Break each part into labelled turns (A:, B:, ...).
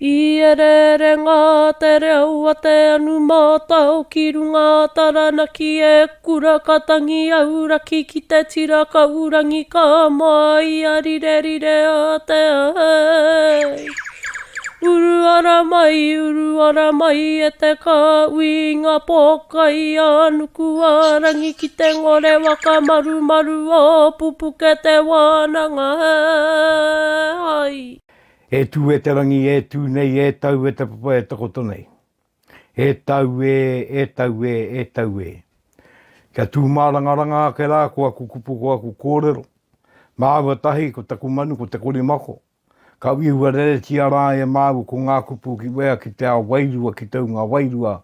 A: I ereere ngā te reo a te anu mātao ki runga a Taranaki e kura ka tangi auraki ki te tira kaurangi ka māia rirerire a te ai. Uru ara mai, uru ara mai e te kāhui i ngā pōkai a nuku a rangi ki te ngore waka marumaru o Pupuke te wānanga hai.
B: E tū e te rangi, e tū nei, e tau e te papa e takoto nei. E tau e, e tau e, e tau e. Kia tū mārangaranga ake rā ko aku kupu, ko aku kōrero. Māua tahi, ko taku manu, ko te korimako. Ka whiua reretia rā e māua ko ngā kupu ki wea ki te ao wairua, ki te unga wairua,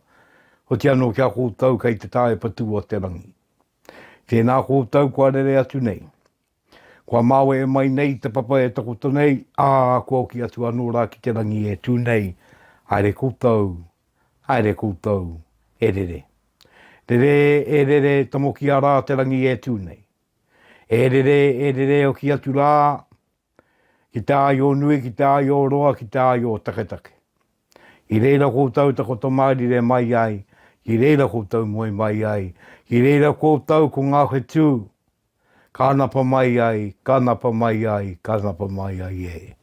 B: oti anō ki a koutou kei te taepa tū o te rangi. Tēnā koutou kua rere atu nei. Kua māwehe mai nei te papa e takoto nei, ā, kua hoki atu anō rā ki te rangi e tū nei, haere koutou, haere koutou, e rere. Rere, e rere, tamokia rā te rangi e tū nei. E rere, e rere, hoki atu rā ki te āio nui, ki te āio roa, ki te āio taketake. I reira koutou takoto mārire mai ai, ki reira koutou moe mai ai, ki reira koutou ko ngā whetū, Ka napa mai ai, ka napa mai ai, ka napa mai ai e.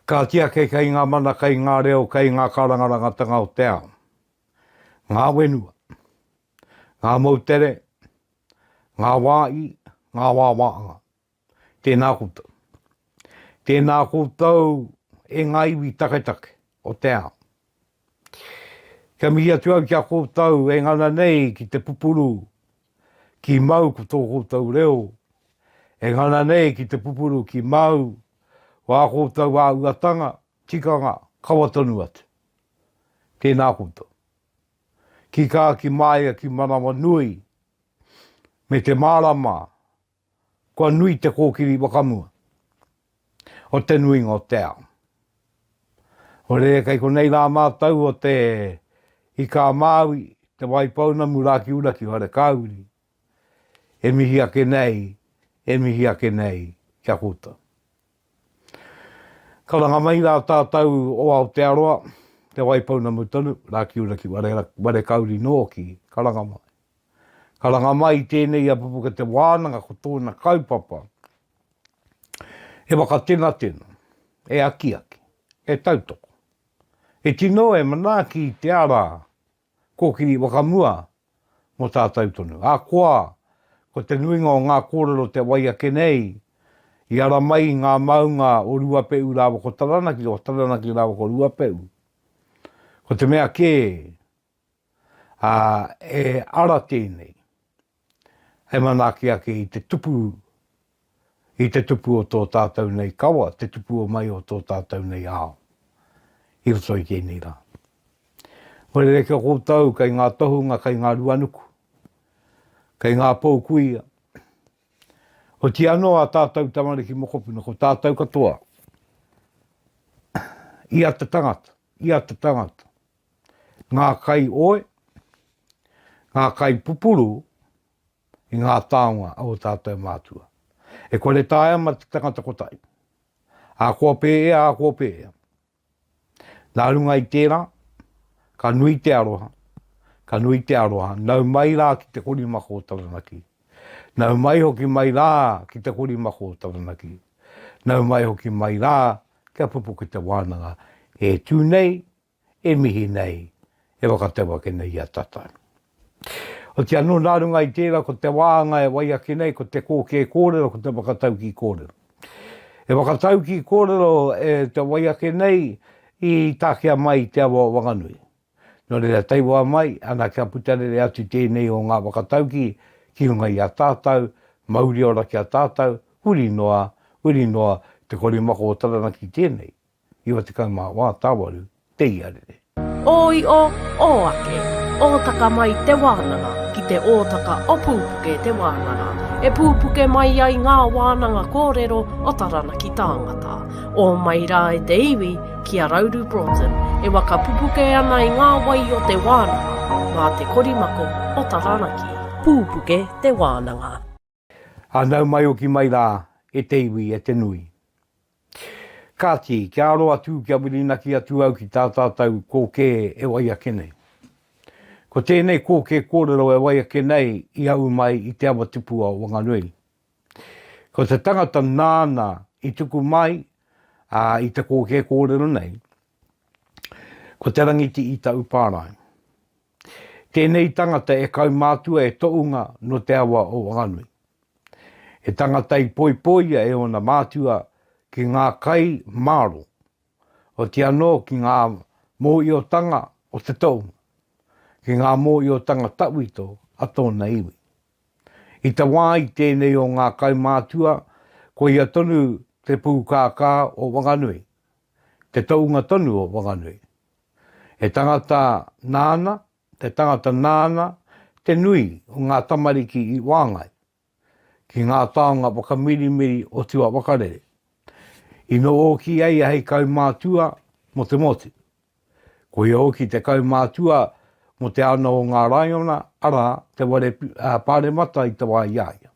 B: Kāti ake kei ngā mana, kei ngā reo, kei ngā kārangarangatanga o te ao. Ngā whenua, ngā moutere, ngā wāi, ngā wāwāanga. Tēnā koutou. Tēnā koutou e ngā iwi taketake o te ao. Kia mihi atu au ki a koutou e ngana nei ki te pupuru ki mau ko tō koutou reo, e ngana nei ki te pupuru ki mau ko ā koutou āhuatanga, tikanga, kawa tonu atu. Tēnā koutou. Ki kā, ki māia, ki manawanui, me te mārama Kua nui te kōkiri whakamua o te nuinga o te ao. Nō reira kei konei rā mātou o te Ika-a-Māui, Te Waipounamu, Rākiuraki, Wharekauri, e mihi ake nei, e mihi ake nei ki a koutou. Karanga mai rā tātou o Aotearoa, Te Waipounamu tonu, Rākiuraki, Wharekauri nōki, karanga mai. Karanga mai i tēnei a Pupuke te wānanga ko tōna kaupapa e whakatenatena, e akiaki, e tautoko, e tino e manaaki i te ara kōkiri whakamua mō tātou tonu. Ahakoa ko te nuinga o ngā kōrero te wai ake nei i ara mai i ngā maunga o Ruape'u rāua ko Taranaki, o Taranaki rāua ko Ruape'u, ko te mea kē Ā, e ara tēnei hei manaaki ake i te tupu, i te tupu o tō tātou nei kawa, te tupu o mai o tō tātou nei ao i roto i tēnei rā. Kua rere ki a koutou kei ngā tohunga, kei ngā ruanuku, kei ngā pou kuia, oti anō ā tātou tamariki mokopuna, ko tātou katoa, i a te tangata, i a te tangata, ngā kai oe, ngā kai pupuru i ngā taonga a o tātou mātua. E kore taea ma te tangata kotahi. Ahakoa pēea, ahakoa pēea. Nā runga i tērā, ka nui te aroha, ka nui te aroha, nau mai rā ki te korimako o Taranaki. Nau mai hoki mai rā ki te korimako o Taranaki. Nau mai hoki mai rā kia pupuke te wānanga e tū nei, e mihi nei, e whakatau ake nei i a tātou. Oti anō nā runga i tērā ko te wāanga e wai ake nei ko te kōkē kōrero, ko te whakataukī kōrero. E whakataukī kōrero e te wai ake nei i takea mai i te awa o Wanganui. Nō reira taihoa mai, ana kia puta rere atu tēnei o ngā whakataukī ki runga i a tātou, mauri ora ki a tātou, huri noa, huri noa, te korimako o Taranaki tēnei, 94 tāwaru te iarere.
A: Ō io, ō ake, ōtaka mai te wānanga ki te ōtaka o Pūpuke te wānanga, e pūpuke mai ai ngā wānanga kōrero o Taranaki tāngata. Ō mai rā e te iwi, ki a Rauru Broughton, e waka pupuke ana i ngā wai o te wānanga, mā te korimako o Taranaki. Pūpuke te wānanga.
B: Ā, nau mai hoki mai rā, e te iwi, e te nui. Kāti, kia aro atu, kia whirinaki atu au ki tā tātou kōkē e wai ake nei. Ko tēnei kōkē kōrero e wai ake nei i ahu mai i te awa tupua o Wanganui. Ko te tangata nāna i tuku mai i te kōkē kōrero nei, ko Te Rangitiita Upārae. Tēnei tangata e kaumātua e toʻunga nō te awa o Wanganui. He tangata i poipoia e ōna mātua ki ngā kai māro, oti anō ki ngā mōiotanga o te toʻunga, ki ngā mōiotanga tawhito a tōna iwi. I te wā i tēnei o ngā kaumātua, koia tonu te pūkākā o Wanganui, te toʻunga tonu o Wanganui. He tangata nāna, te tangata nāna te nui o ngā tamariki i wāngai ki ngā taonga whakamirimiri o tua whakarere. I noho hoki a ia hei kaumātua mō te motu. Koia hoki te kaumātua mō te ana o ngā raiona, arā, te whare pāremata i te wā i a ia.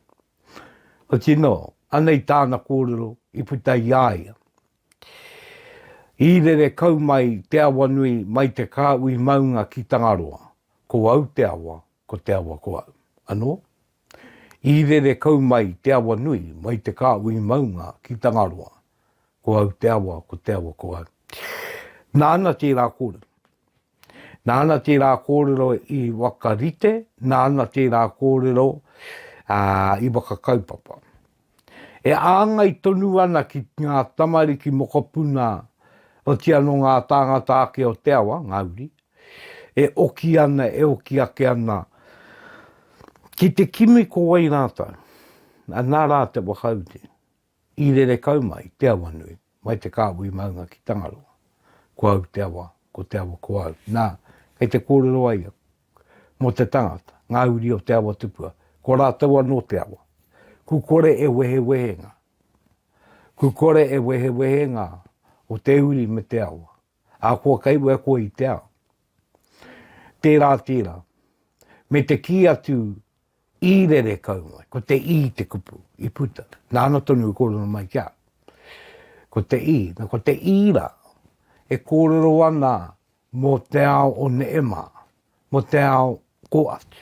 B: Oti nō, anei tāna kōrero i puta i a ia. I rere kau mai te awa nui mai te kāhui maunga ki Tangaroa, ko au te awa, ko te awa ko au. Anō? I rere kau mai te awa nui mai te kāhui maunga ki Tangaroa, ko au te awa, ko te awa ko au. Nāna tērā kōrero. Nāna tērā kōrero i whakarite, nāna tērā kōrero i whakakaupapa. E āngai tonu ana ki ngā tamariki mokopuna, otirā nō ngā tāngata ake o te awa, ngā uri, e oki ana, e oki ake ana ki te kimi ko wai rātou. Nā rā te whakaute, i rere kau mai te awa nui, mai te kāhui maunga ki Tangaroa. Ko au te awa, ko te awa ko au. Nā, kei te kōrero a ia, mō te tangata, ngā uri o Te Awa Tupua, ko rātou anō te awa. Ku kore e wehewehenga. Ku kore e wehewehenga o te uri me te awa. Ahakoa kei wea koe i te ao. Tērā, tērā. Me te kī atu i rere kau mai, ko te i te kupu i puta. Nāna tonu i kōrero mai ki a au. Ko te i, na ko te i rā, e kōrero ana Mō te ao o nehe mā, mō te ao kō atu.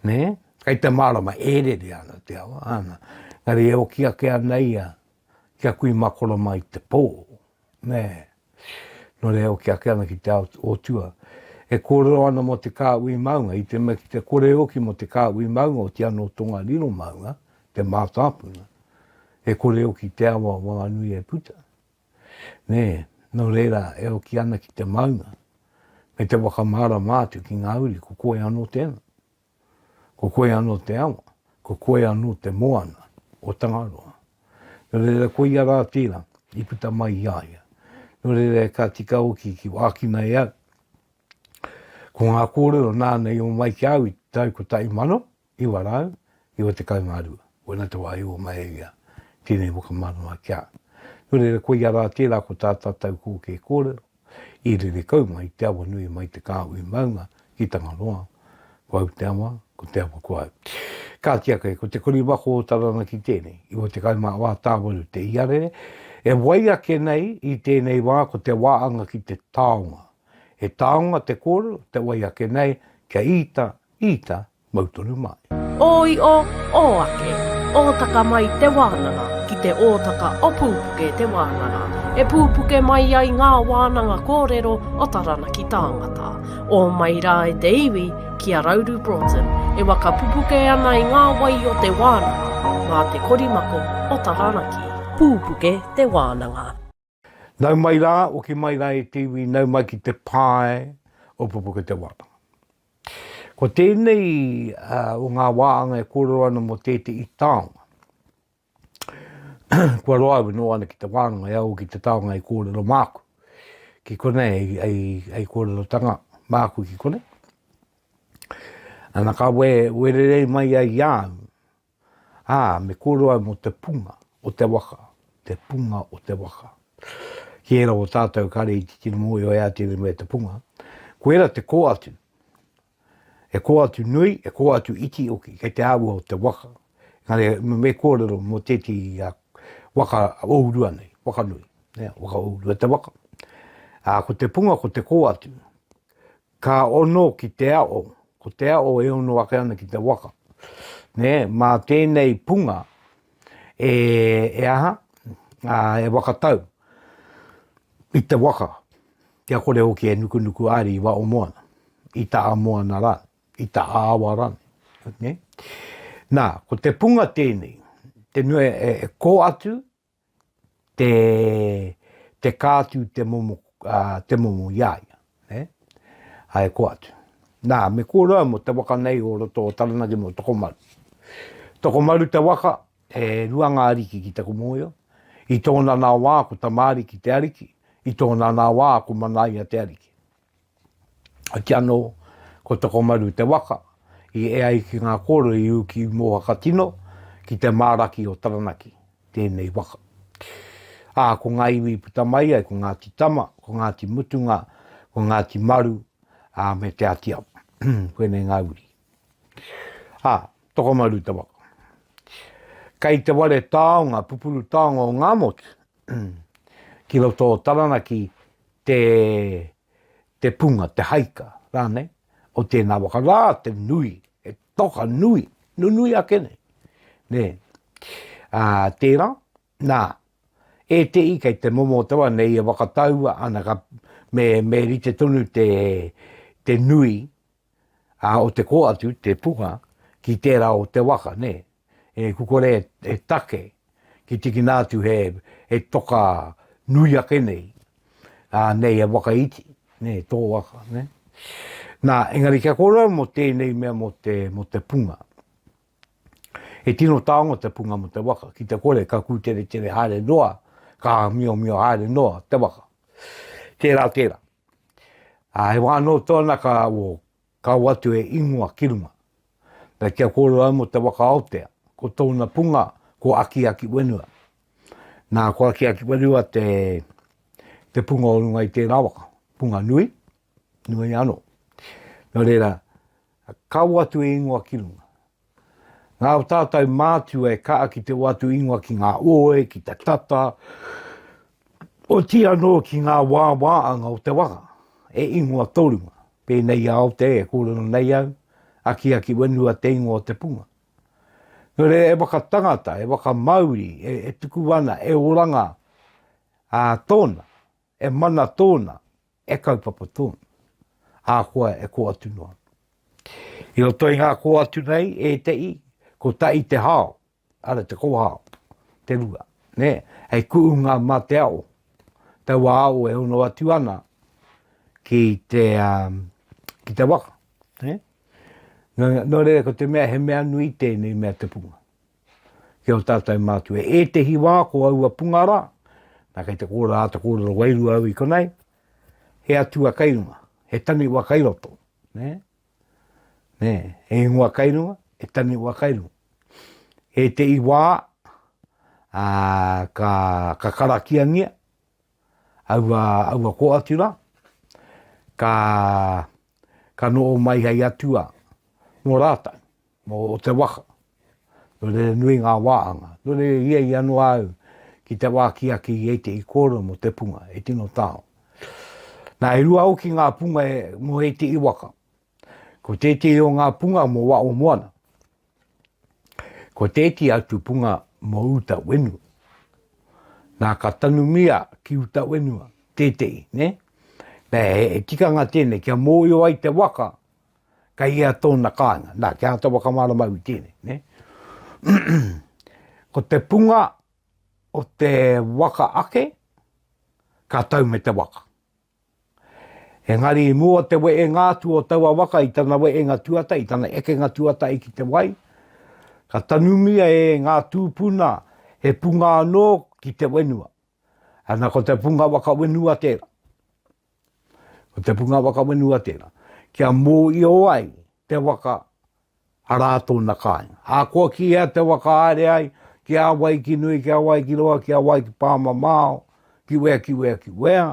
B: Nē? Kei te mārama e rere ana te awa, āna. Engari e oki ake ana ia kia kui makoro mai te pō. Nē? Nō reira e oki ake ana ki te ao o tua. E kōrero ana mō te kāhui maunga, i te mea ki te kore oki mō te kāhui maunga oti anō Tongariro maunga, te mātāpuna, e kore oki te awa o Wanganui e puta. Nē, nō reira e oki ana ki te maunga, me te whakamārama atu ki ngā uri, ko koe anō tēnā. Ko koe anō te awa, ko koe anō te moana o Tangaroa. Nō reira, koia rā tērā i puta mai i a ia. Nō reira, ka tika hoki ki ākina e au. Ko ngā kōrero nāna i homai ki a au i te tau 1992. Koina te wā i homai e ia tēnei whakamārama ki a au. Nō reira, koia rā tērā ko tā tātou kōkē kōrero, i rere kau mai te awa nui mai te kāhui maunga ki Tangaroa, ko au te awa, ko te awa ko au. Kāti ake, ko te koriwako o Taranaki tēnei, 94 tāwaru te iarere, e wai ake nei i tēnei wā ko te wāanga ki te taonga. He taonga te kōrero, te wai ake nei, kia ita, ita, mau tonu mai.
A: Ō io, ō ake, ōtaka mai te wānanga ki te ōtaka o Pūpuke te wānanga, e pūpuke mai ai ngā wānanga kōrero o Taranaki tāngata. Ō mai rā e te iwi ki a Rauru Broughton e waka pupuke ana i ngā wai o te wānanga mā te korimako o Taranaki. Pūpuke te wānanga.
B: Nau mai rā, oki mai rā e te iwi, nau mai ki te pae o Pupuke te Wānanga. Ko tēnei o ngā wāanga e kōrero ana mō tētehi taonga. Kua roa au e noho ana ki te wānanga e au ki te taonga e kōrero māku. Ki konei, hei kōrerotanga māku ki konei. Ana ka we, wererei mai ai i a au, Ā, me kōrero au mō te punga o te waka, te punga o te waka. Ki ērā o tātou kāre i te tino mōhio e ātene mea te punga, koirā te kō atu. He kō atu nui, he kō atu iti hoki, kei te āhua o te waka. Engari me kōrero mō tētehi waka ōurua nei, waka nui. Nē, whakaurua te waka. Ā, ko te punga ko te kōatu. Ka ono ki te ao, ko te ao e ono ake ana ki te waka. Nē, mā tēnei punga e, e aha, ā, e wakatau i te waka, kia kore hoki e nukunuku āri i wao moana, i taa moana rā, i taa awa rānei. Nē? Nā, ko te punga tēnei, te nui e, e kō atu, te, te kātu te momo, uh, te momo i a ia. Ne? Hai ko atu. Nā, me kōrero mō te waka nei o roto o Taranaki mō Tokomaru. Tokomaru te waka, e rua ngā ariki ki taku mōhio. I tōna nā wā ko Tamaariki te ariki, i tōna nā wā ko Manaia te ariki. Oti anō, ko Tokomaru te waka, i e ai ki ngā kōrero i ū ki Mōhakatino, ki te māraki o Taranaki, tēnei waka. Ā, ko ngā iwi i puta mai ai, ko Ngāti Tama, ko Ngāti Mutunga, ko Ngāti Maru, ā, me Te Āti Awa. Koinei ngā uri. Ā, Tokomaru te waka. Kei te ware taonga, pupuru taonga o Ngāmotu, ki roto o Taranaki, te, te punga, te haika rānei, o tēnā waka rā, te nui, he toka nui, nunui ake nei. Nē. Ā, tērā, nā, ētehi kei te momo o te wā nei e waka taua ana ka, me, me rite tonu te, te nui ā, o te kōatu, te punga, ki tērā o te waka, nē. E kukore e take ki tikina atu he, he toka nui ake nei, ā, nei he waka iti, nē, tō waka, nē. Nā, engari kia kōrero mō tēnei mea mō te, mō te punga. He tino taonga te punga mō te waka, ki te kore ka kūteretere haere noa, ka miomio haere noa te waka. Tērā, tērā. Ā, he wā anō tōna ka, o, ka o atu e ingoa ki runga. Nā, kia kōrero au mō te waka Aotea, ko tōna punga ko Akiaki Whenua. Nā, ko Akiaki Whenua te, te punga o runga i tērā waka. Punga nui, nui anō. Nō reira, ka o atu e ingoa ki runga. Ngā o tātou mātua e kaha ki te oatu ingoa ki ngā oe, ki te tata, oti anō ki ngā wāwāanga o te waka, e ingoa tōrunga. Pēnei i a Aotea e kōrero nei au, akiaki whenua te ingoa o te punga. Nō reira, e waka tangata, e waka mauri, e, e tuku ana, e oranga ā, tōna, e mana tōna, e kaupapa tōna, ā koa e kō atu noa. I roto i ngā kō atu nei, ētehi, ko tahi te hao, ara te kōhao, te rua, nē, hei ku'unga mā te ao, taua ao e hono atu ana ki te, um, ki te waka, nē. Nō, nō reira, ko te mea, he mea nui tēnei mea te punga. Ki ō tātou mātua. Ētehi wā ko aua punga rā, nā kei te kōrero āta kōrero wairua au i konei, he atua kei runga, he taniwha kei roto. Nē? Nē, he ingoa kei runga, he taniwha kei runga. Ētehi wā, ā, ka, ka karakiangia, aua, aua kōatu rā, ka, ka noho mai hei atua mō rātou. Mō o te waka. Nō reira nui ngā wāhanga. Nō reira ia i anō au ki te wākiaki i ētehi kōrero mō te punga, e tino tao. Nā, e rua hoki ngā punga e, mō ētehi waka. Ko tētehi o ngā punga mō Wao Moana. Ko tētehi atu punga mō Uta Whenua. Nā, ka tanumia ki Uta Whenua tētehi, nē? Nē, he, he tikanga tēnei, kia mōhio ai te waka, Kei ia tōna kāinga. Nā, kia āta whakamārama au i tēnei, nē? Ko te punga o te waka ake, ka tau me te waka. Engari i mua te wehenga atu o taua waka i tana wehenga tuatahi, i tana ekenga tuatahi ki te wai, ka tanumia e ngā tūpuna he punga anō ki te whenua. Ana ko te punga waka whenua tērā. Ko te punga waka whenua tērā. Kia mōio ai te waka arā tōna kāinga. Ahakoa ki hea te waka haere ai, ki a wai ki nui, ki a wai ki roa, ki a wai ki pāmamao, ki wea, ki wea, ki wea,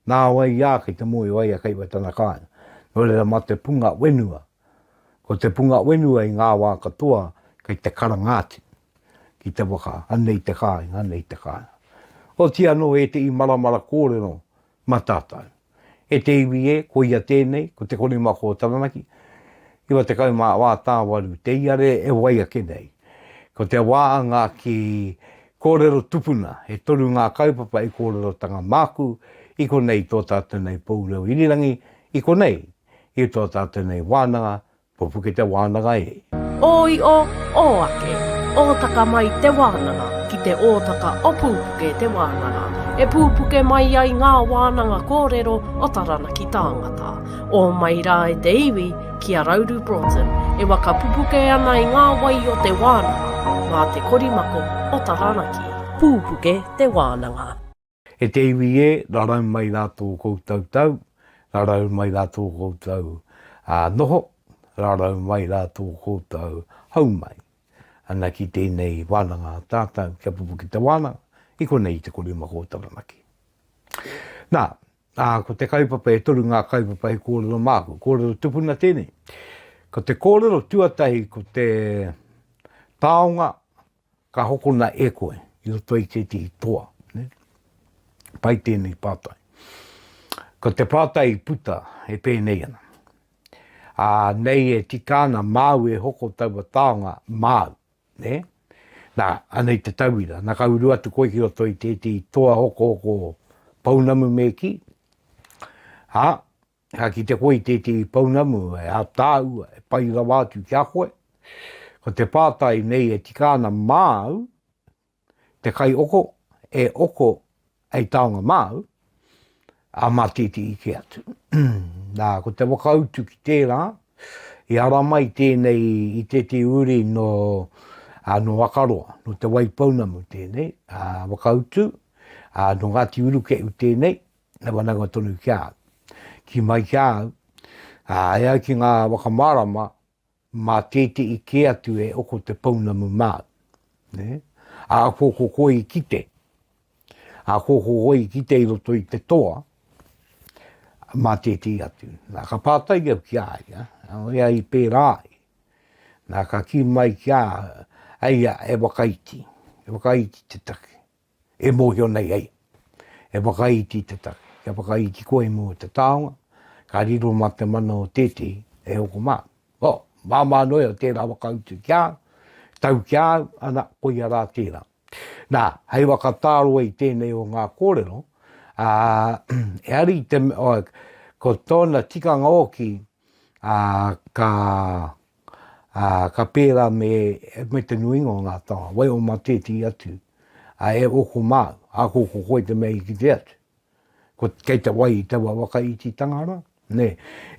B: nā wai ā kei te mōio ai a kei wai tana kāinga. Nō reira mā te punga whenua, ko te punga whenua i ngā wā katoa kei te karanga atu ki te waka, anei te kāinga, anei te kāinga. Oti anō ētehi maramara kōrero mā tātou. E te iwi e, koia tēnei, ko Te Korimako o Taranaki, 94 tāwaru te iare e wai ake nei. Ko te wā anga ki kōrero tupuna, e toru ngā kaupapa i kōrerotanga māku i konei i tō tātou nei pou reo irirangi, i konei i tō tātou nei wānanga Pupuke te wānanga e.
A: Ō io, ō ake, ōtaka mai te wānanga ki te ōtaka o Pūpuke te wānanga, e pūpuke mai ai ngā wānanga kōrero o Taranaki tāngata. Ō mai rā e te iwi ki a Rauru Broughton e waka pupuke ana i ngā wai o te wānanga mā te korimako o Taranaki. Pūpuke te wānanga.
B: E te iwi e, rarau mai rā tō koutou tau, rarau mai rā tō koutou noho, rarau mai rā tō koutou hau mai. Ana ki tēnei wānanga a tātou, kia pupuki te wānanga, i konei i Te Korimako o Taranaki. Nā, ā, ko te kaupapa, e toru ngā kaupapa hei kōrero māku, kōrero tupuna tēnei. Ko te kōrero tuatahi ko te taonga Ka hokona e koe i roto i tētehi toa, nē? Pai tēnei pātai. Ko te pātai i puta e pēnei ana. Ā, nei e tika ana māu e hoko taua taonga māu, nē? Nā, anei te tauira, nā ka uru atu koe ki roto i tētehi toa hokohoko pounamu me kī, ā, Ka kite koe i tētehi pounamu e ātaahua, e pai rawa atu ki a koe. Ko te pātai nei e tika ana māu, te kaioko, e oko hei taonga māu, ā, mā tētehi kē atu. Nā, ko te whakautu ki tērā, i ara mai tēnei i tētehi uri nō, ā, nō Akaroa, nō Te Waipounamu tēnei, ā, whakautu, ā, nō Ngāti Urukehu tēnei, He wanaunga tonu ki a au. Kī mai ki a au, ā, e ai ki ngā whakamārama, mā tētehi kē atu e oko te pounamu māu. Nē? Ā, ko ko koe i kite, ā, ko ko koe i kite i roto i te toa, mā tētehi atu. Nā, ka pātai au ki a ia, ia i pērā ai. Nā, ka kī mai ki a ia, e whakaiti, e whakaiti te take. E mōhio nei ai, e whakaiti te take. Kia whakaiti koe i mua o te taonga, ka riro mā te mana o tētehi e hoko mā. Oh, māmā noa iho tērā whakautu ki a au, tau ki a au, ana, koia rā tērā. Nā, hei whakatāroa i tēnei o ngā kōrero, ā, e ari te, ko tōna tikanga oki, ā, ka, ā, ka pērā me, me te nuinga o ngā taonga, waiho mā tētehi atu, ā, e oko māu, ā, ko, ko koe te mea i kite atu. Ko, kei te wai i taua waka ititanga rā, nē.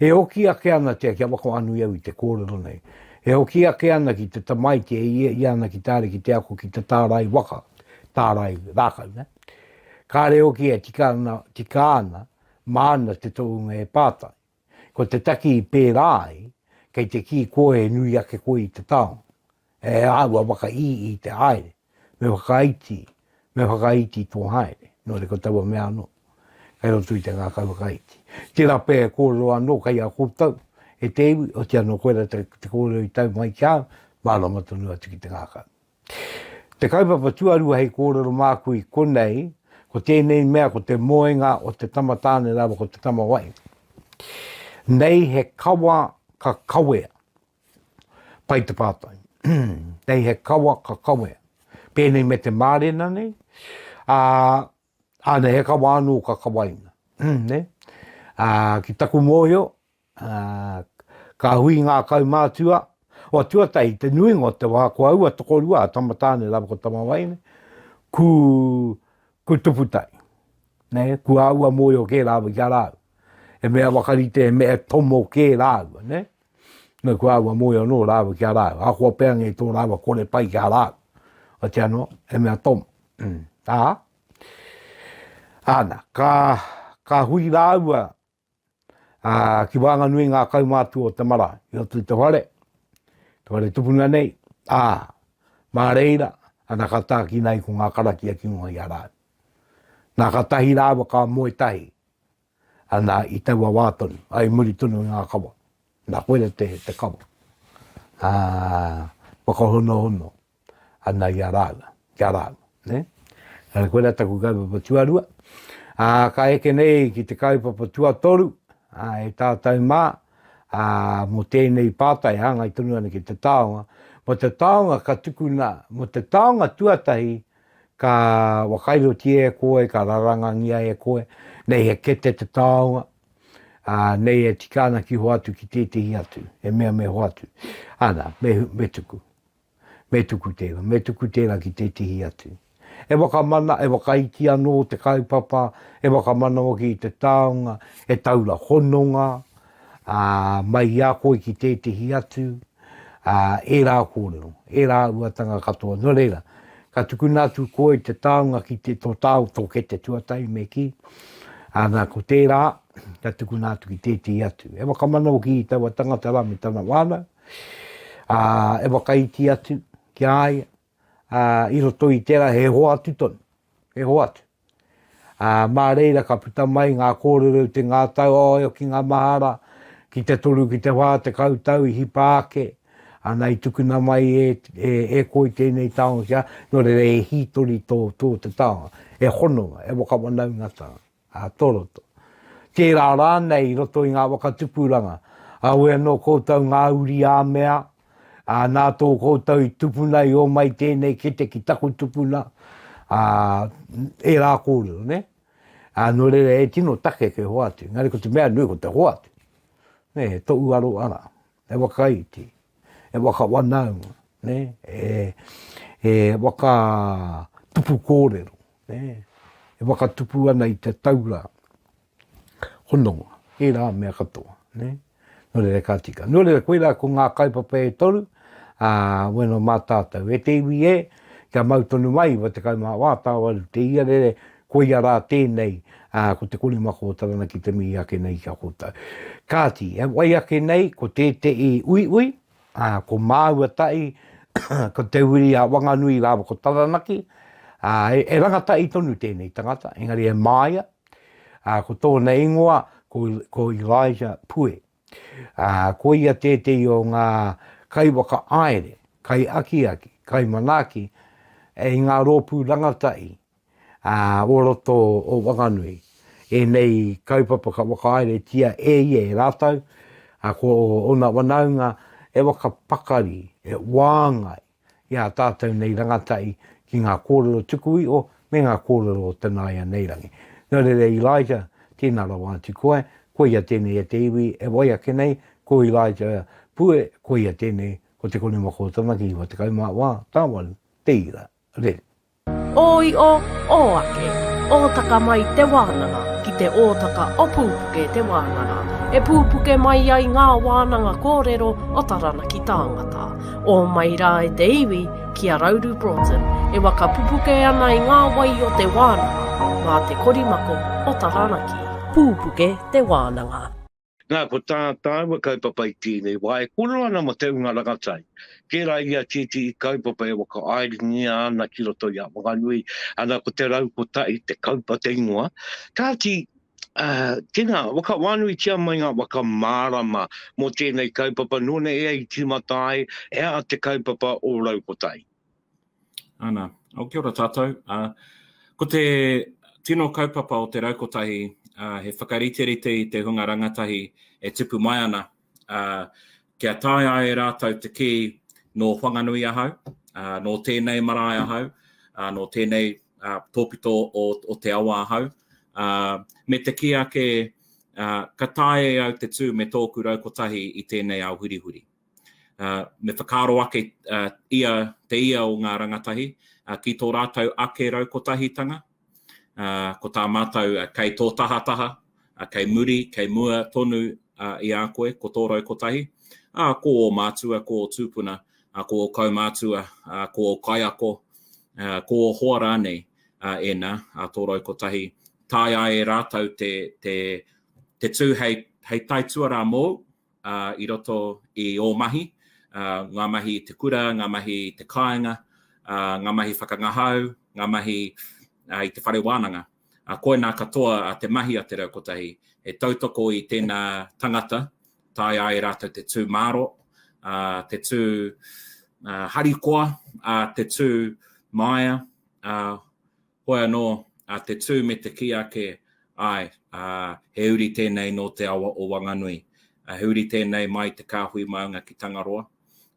B: E hoki ake ana te, kia whakaanui au i te kōrero nei, e hoki ake ana ki te tamaiti e ia, ia ana ki tāre ki te ako ki te tārai waka, tārai rākau, nē. Kāre hoki e tika ana, tika ana, māna te tohunga e pātai. Ko te taki i pērā ai, kei te kī koe e nui ake koe i te taonga. E āhua whakaīī te haere, me whakaiti, me whakaiti tō haere. Nō reira ko taua mea anō, kei roto i te ngākau whakaiti. Tērā pea e kōrero anō kei a koutou, e te iwi, otirā anō koirā te kōrero i tau mai ki a au, mārama tonu atu ki te ngākau. Te kaupapa tuarua hei kōrero māku i konei, ko tēnei mea ko te moenga o te tama tāne rāua ko te tama wahine. Nei he kawa ka kawea. Pai te pātai. Nei he kawa ka kawea. Pēnei me te mārena nei, ā, ā, nei he kawa anō ka kawaina. Nē? Ā, ki taku mōhio, Ā, ka hui ngā kaumātua, o tuatahi, te nuinga o te wā, ko aua tokorua, a tama tāne rāua ko tama wahine, ku, ku tuputai. Nē, ku āua mōhio kē rāua ki a rāua. He mea whakarite, he mea tomo kē rāua, nē? Nō, ku āua mōhio anō rāua ki a rāua. Ahakoa pea ngē tō rāua kore pai ki a rāua. Otirā anō, he mea tomo. Ā, āna, ka, ka hui rāua Ā, ki waenganui ngā kaumātua o te marae, i roto i te whare, te whare tupuna nei, ā, mā reira, ana ka tākina ai ko ngā karakia ki runga i a rāua. Nā, kātahi rāua ka moe tahi, ana, i taua wā tonu, ā, i muri tonu i ngā kawa. Nā, koira te, te kawa. Ā, whakahonohono ana i a rāua, ki a rāua, nē? Ara, koirā taku kaupapa tuarua. Ā, ka eke nei ki te kaupapa tuatoru, ā, e tātou mā, ā, mō tēnei pātai hāngai tonu ana ki te taonga. Mō te taonga ka tukuna, mō te taonga tuatahi ka wakairotia e koe, ka rarangangia e koe, nei he kete te taonga, ā, nei e tika ana ki hoatu ki tētehi atu, he mea me hoatu. Ana, me, me tuku. Me tuku tērā, me tuku tērā ki tētehi atu. E whakamana, e whakaiti anō te kaupapa, e whakamana hoki i te taonga, e taura hononga, ā, mai i a koe ki tētehi atu, ā, ērā kōrero, ērā āhuatanga katoa. Nō reira, ka tukuna atu koe te taonga ki te, tō tao, tō kete tuatahi me kī, ana, ko tērā, ka tukuna atu ki tētehi atu. E whakamana hoki i taua tangata rā me tana whānau, ā, e whakaiti atu ki a ia, ā, i roto i tērā he hoatu tonu, he hoatu. Ā, mā reira ka puta mai ngā kōrero i te ngā tau aoeo ki ngā mahara, ki te toru ki te 40 tau i hipa ake, ana i tukuna mai e, e, e koe tēnei taonga ki a, nō reira e hītori tō, tō te taonga, e hononga, e whakawhanaungatanga. ā, toroto. Tērā rānei i roto i ngā whakatupuranga, awe anō koutou ngā uri ā mea, ā, nā tō koutou i tupuna i ō mai tēnei kete ki taku tupuna, ā, ērā kōrero, nē? Ā, nō reira e tino take ke hoatu, engari ko te mea nui ko te hoatu, nē, he tohu aro ara, he waka iti, he waka wanaunga, nē, he, he waka tupu kōrero, Nē, e whakatupu ana i te taura hononga, ērā mea katoa, nē. Nō reira ka tika. Nō reira, koirā ko ngā kaupapa e toru, ā, bueno mā tātou. E te iwi e, kia mau tonu mai, 94 tāwaru te iarere, koia rā tēnei, ā, ko te korimako o Taranaki te mihi ake nei ki a koutou. Kāti, e wai ake nei, ko tētehi uiui, Ā, ko māua tahi, ko Te Uri a Wanganui rāua ko Taranaki, ā, e, e rangatahi tonu tēnei tangata, engari e māia, ā, ko tōna ingoa, ko, ko Elijah Pue. Ā, ko ia tētehi o ngā kaiwhakahaere, kaiakiaki, kaimanaaki i ngā rōpū rangatahi ā, o roto o Wanganui. Ēnei kaupapa ka whakahaeretia e ia e rātou, ā, ko ōna whanaunga e whakapakari, e wāngai i ā tātou nei rangatahi ki ngā kōrero tuku iho me ngā kōrero o te nāianei rangi. Nō reira Elijah, tēnā rawa atu koe, koia tēnei e te iwi e wai ake nei, ko Elijah Pue, koia tēnei, ko Te Korimako o Taranaki 94, tāwaru, te ira, rere.
A: Ō io, ō ake, ōtaka mai te wānanga ki te ōtaka o Pūpuke te wānanga, e pūpuke mai ai ngā wānanga kōrero o Taranaki tāngata. Ō mai rā e te iwi ki a Rauru Broughton e waka pupuke ana i ngā wai o te wānanga mā te korimako o Taranaki. Pūpuke te wānanga.
C: Nā, ko tā tāua kaupapa i tēnei wā e kōrero ana mō te ūnga rangatahi. Tērā ia tētehi kaupapa e whakaairingia ana ki roto i a Wanganui, ana ko te Raukotahi te kaupa te ingoa. Kāti, uh, tēnā, whakawānuitia mai ngā whakamārama mō tēnei kaupapa, nōna ea i tīmata ai, he aha te kaupapa o Raukotahi?
D: Ana, oh, kia ora tātou. Uh, ko te tino kaupapa o te raukotahi, uh, he whakariterite i te hunga rangatahi e tupu mai ana, uh, kia taea ai e rātou te kī nō Whanganui ahau, uh, nō tēnei marae ahau, uh, nō tēnei uh, tōpito o, o te awa ahau, uh, me te kī ake uh, ka taea e au te tū me tōku raukotahi i tēnei ao hurihuri. me whakaaro ake ia, te ia o ngā rangatahi ki tō rātou ake raukotahitanga. Ko tā mātou kei tō tahataha, kei muri, kei mua tonu i a koe, ko tō raukotahi. Ā, ko ō mātua, ko ō tūpuna, ko ō kaumātua, ko ō kaiako, ko ō hoa rānei ēnā, tō raukotahi. Taea ai e rātou te, te, te tū hei, hei taituarā mōu, i roto i ō mahi, ngā mahi i te kura, ngā mahi i te kāinga, ngā mahi whakangahau, ngā mahi i te whare wānanga. Koinā katoa te mahi a Te Rau Kotahi, he tautoko i tēnā tangata, taea ai rātou te tū māro, te tū harikoa, te tū māia. Hoi anō, a te tū me te kī ake, āe, ā, he uri tēnei nō te awa o Wanganui. Ā, he uri tēnei mai te kāhui maunga ki Tangaroa.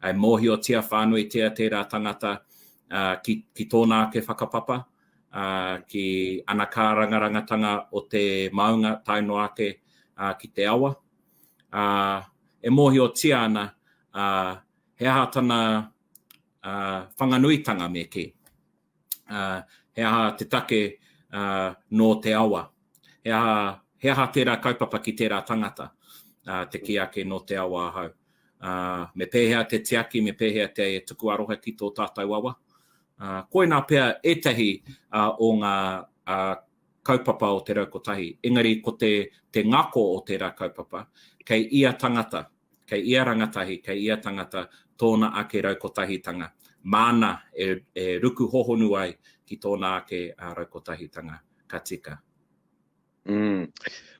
D: Ā, e mōhiotia whānuitia tērā tangata, ā, ki, ki tōna ake whakapapa, ā, ki ana kārangarangatanga o te maunga tae noa ake, ā, ki te awa. Ā, e mōhiotia ana, ā, he aha tana, ā, Whanganuitanga me kī. Ā, he aha te take, ā, nō te awa? He aha, he aha tērā kaupapa ki tērā tangata, ā, te kī ake nō te awa ahau? Ā, me pēhea te tiaki, me pēhea te tuku aroha ki tō tātou awa? Ā, koinā pea ētahi, ā, o ngā, ā, kaupapa o Te Rau Kotahi. Engari ko te, te ngako o tērā kaupapa, kei ia tangata, kei ia rangatahi, kei ia tangata tōna ake raukotahitanga, māna e, e ruku hohonu ai ki tōna ake raukotahitanga, ka tika.
C: Mm.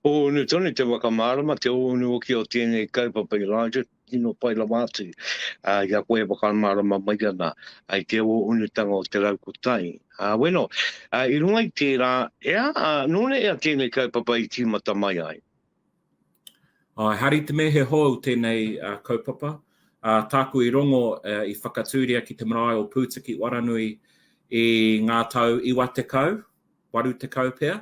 C: Ōunu tonu te whakamārama, te ōunu hoki o tēnei kaupapa Elijah, tino pai rawa atu uh, i a koe e whakamārama mai ana i te ōunutanga o te raukotai. Uh, bueno, uh, i runga i tērā, ea, uh, nōna ea tēnei kaupapa i tīmata mai ai?
D: Āe, hari te mea he hou tēnei kaupapa. Tāku i rongo i whakatūria ki te marae o Pūtiki Waranui i ngā tau 90, 80 pea.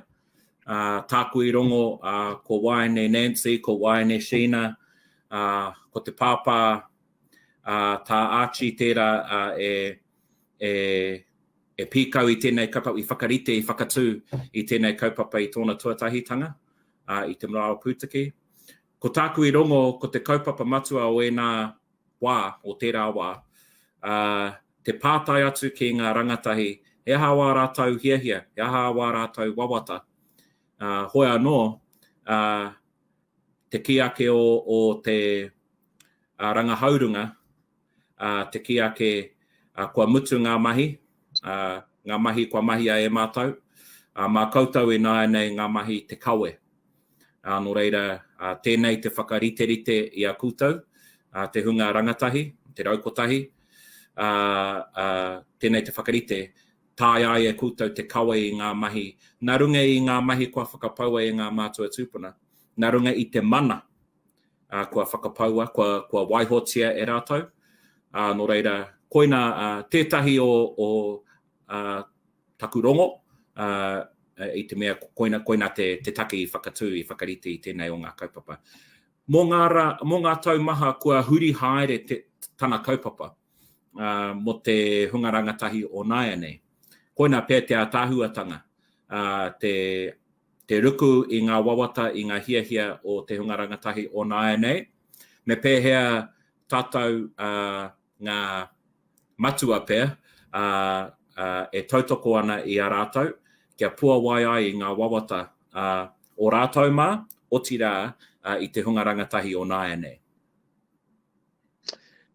D: Tāku i rongo ko Waene Nancy, ko Waene Sheena, ko te pāpā tā Archie tērā e e pīkau i tēnei kaupapa, i whakarite, i whakatū i tēnei kaupapa i tōna tuatahitanga. ā, i te marae o Pūtiki. Ko tāku i rongo, ko te kaupapa matua o ēnā wā, o tērā wā, ā, te pātai atu ki ngā rangatahi, he aha wā rātou hiahia, he aha wā rātou wawata. Ā, hoi anō, ā, te kī ake o, o te ā, rangahaurunga, ā, te kī ake, ā, kua mutu ngā mahi, ā, ngā mahi kua mahia e mātou, ā, mā koutou ināianei ngā mahi te kawe. Ā, nō reira, ā, tēnei te whakariterite i a koutou, ā, te hunga rangatahi, te raukotahi, ā, ā, tēnei te whakarite, taea ai e koutou te kawe i ngā mahi, nā runga i ngā mahi kua whakapaua e ngā mātua tūpuna, nā runga i te mana, ā, kua whakapaua, kua, kua waihotia e rātou. Ā, nō reira, koinā ā, tētahi o, o ā, taku rongo, ā, i te mea koina, koinā te, te take i whakatū, i whakarite i tēnei o ngā kaupapa. Mō ngā, rā, mō ngā tau maha kua huri haere te, tana kaupapa ā, mō te hunga rangatahi o nāianei. Koinā pea te ātaahuatanga, ā, te, te ruku i ngā wawata, i ngā hiahia o te hunga rangatahi o nāianei. Me pēhea tātou ngā matua pea e tautoko ana i a rātou kia puawai ai i ngā wawata o rātou mā, otirā i te hunga rangatahi o nāianei.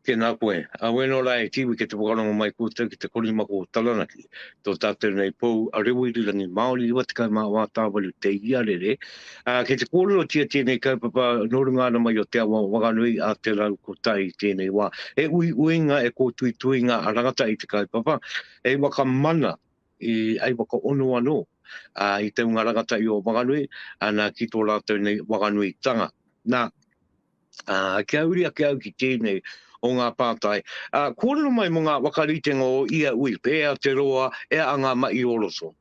C: Tēnā koe. Auē nō rā e Kiwi ki te whakarongo mai koutou ki te korimako o Taranaki, tō tātou nei pou a reo irirangi Māori 94 tāwaru te iarere. Ā, kei te kōrerotia tēnei kaupapa nō runga ana mai o Te Awa o Wanganui a Te Rau Kotahi i tēnei wā. He uiuinga, e kōtuituinga a rangatahi te kaupapa, hei whakamana i, hei whakaono anō ā, i te hunga rangatahi o Wanganui, ana ki tō rātou nei Wanganuitanga. Nā, Ā, kia uri ake au ki tēnei o ngā pātai. Ā, kōrero mai mō ngā whakaritenga o ia ui, pēhea te roa, e aha ngā mahi o roto?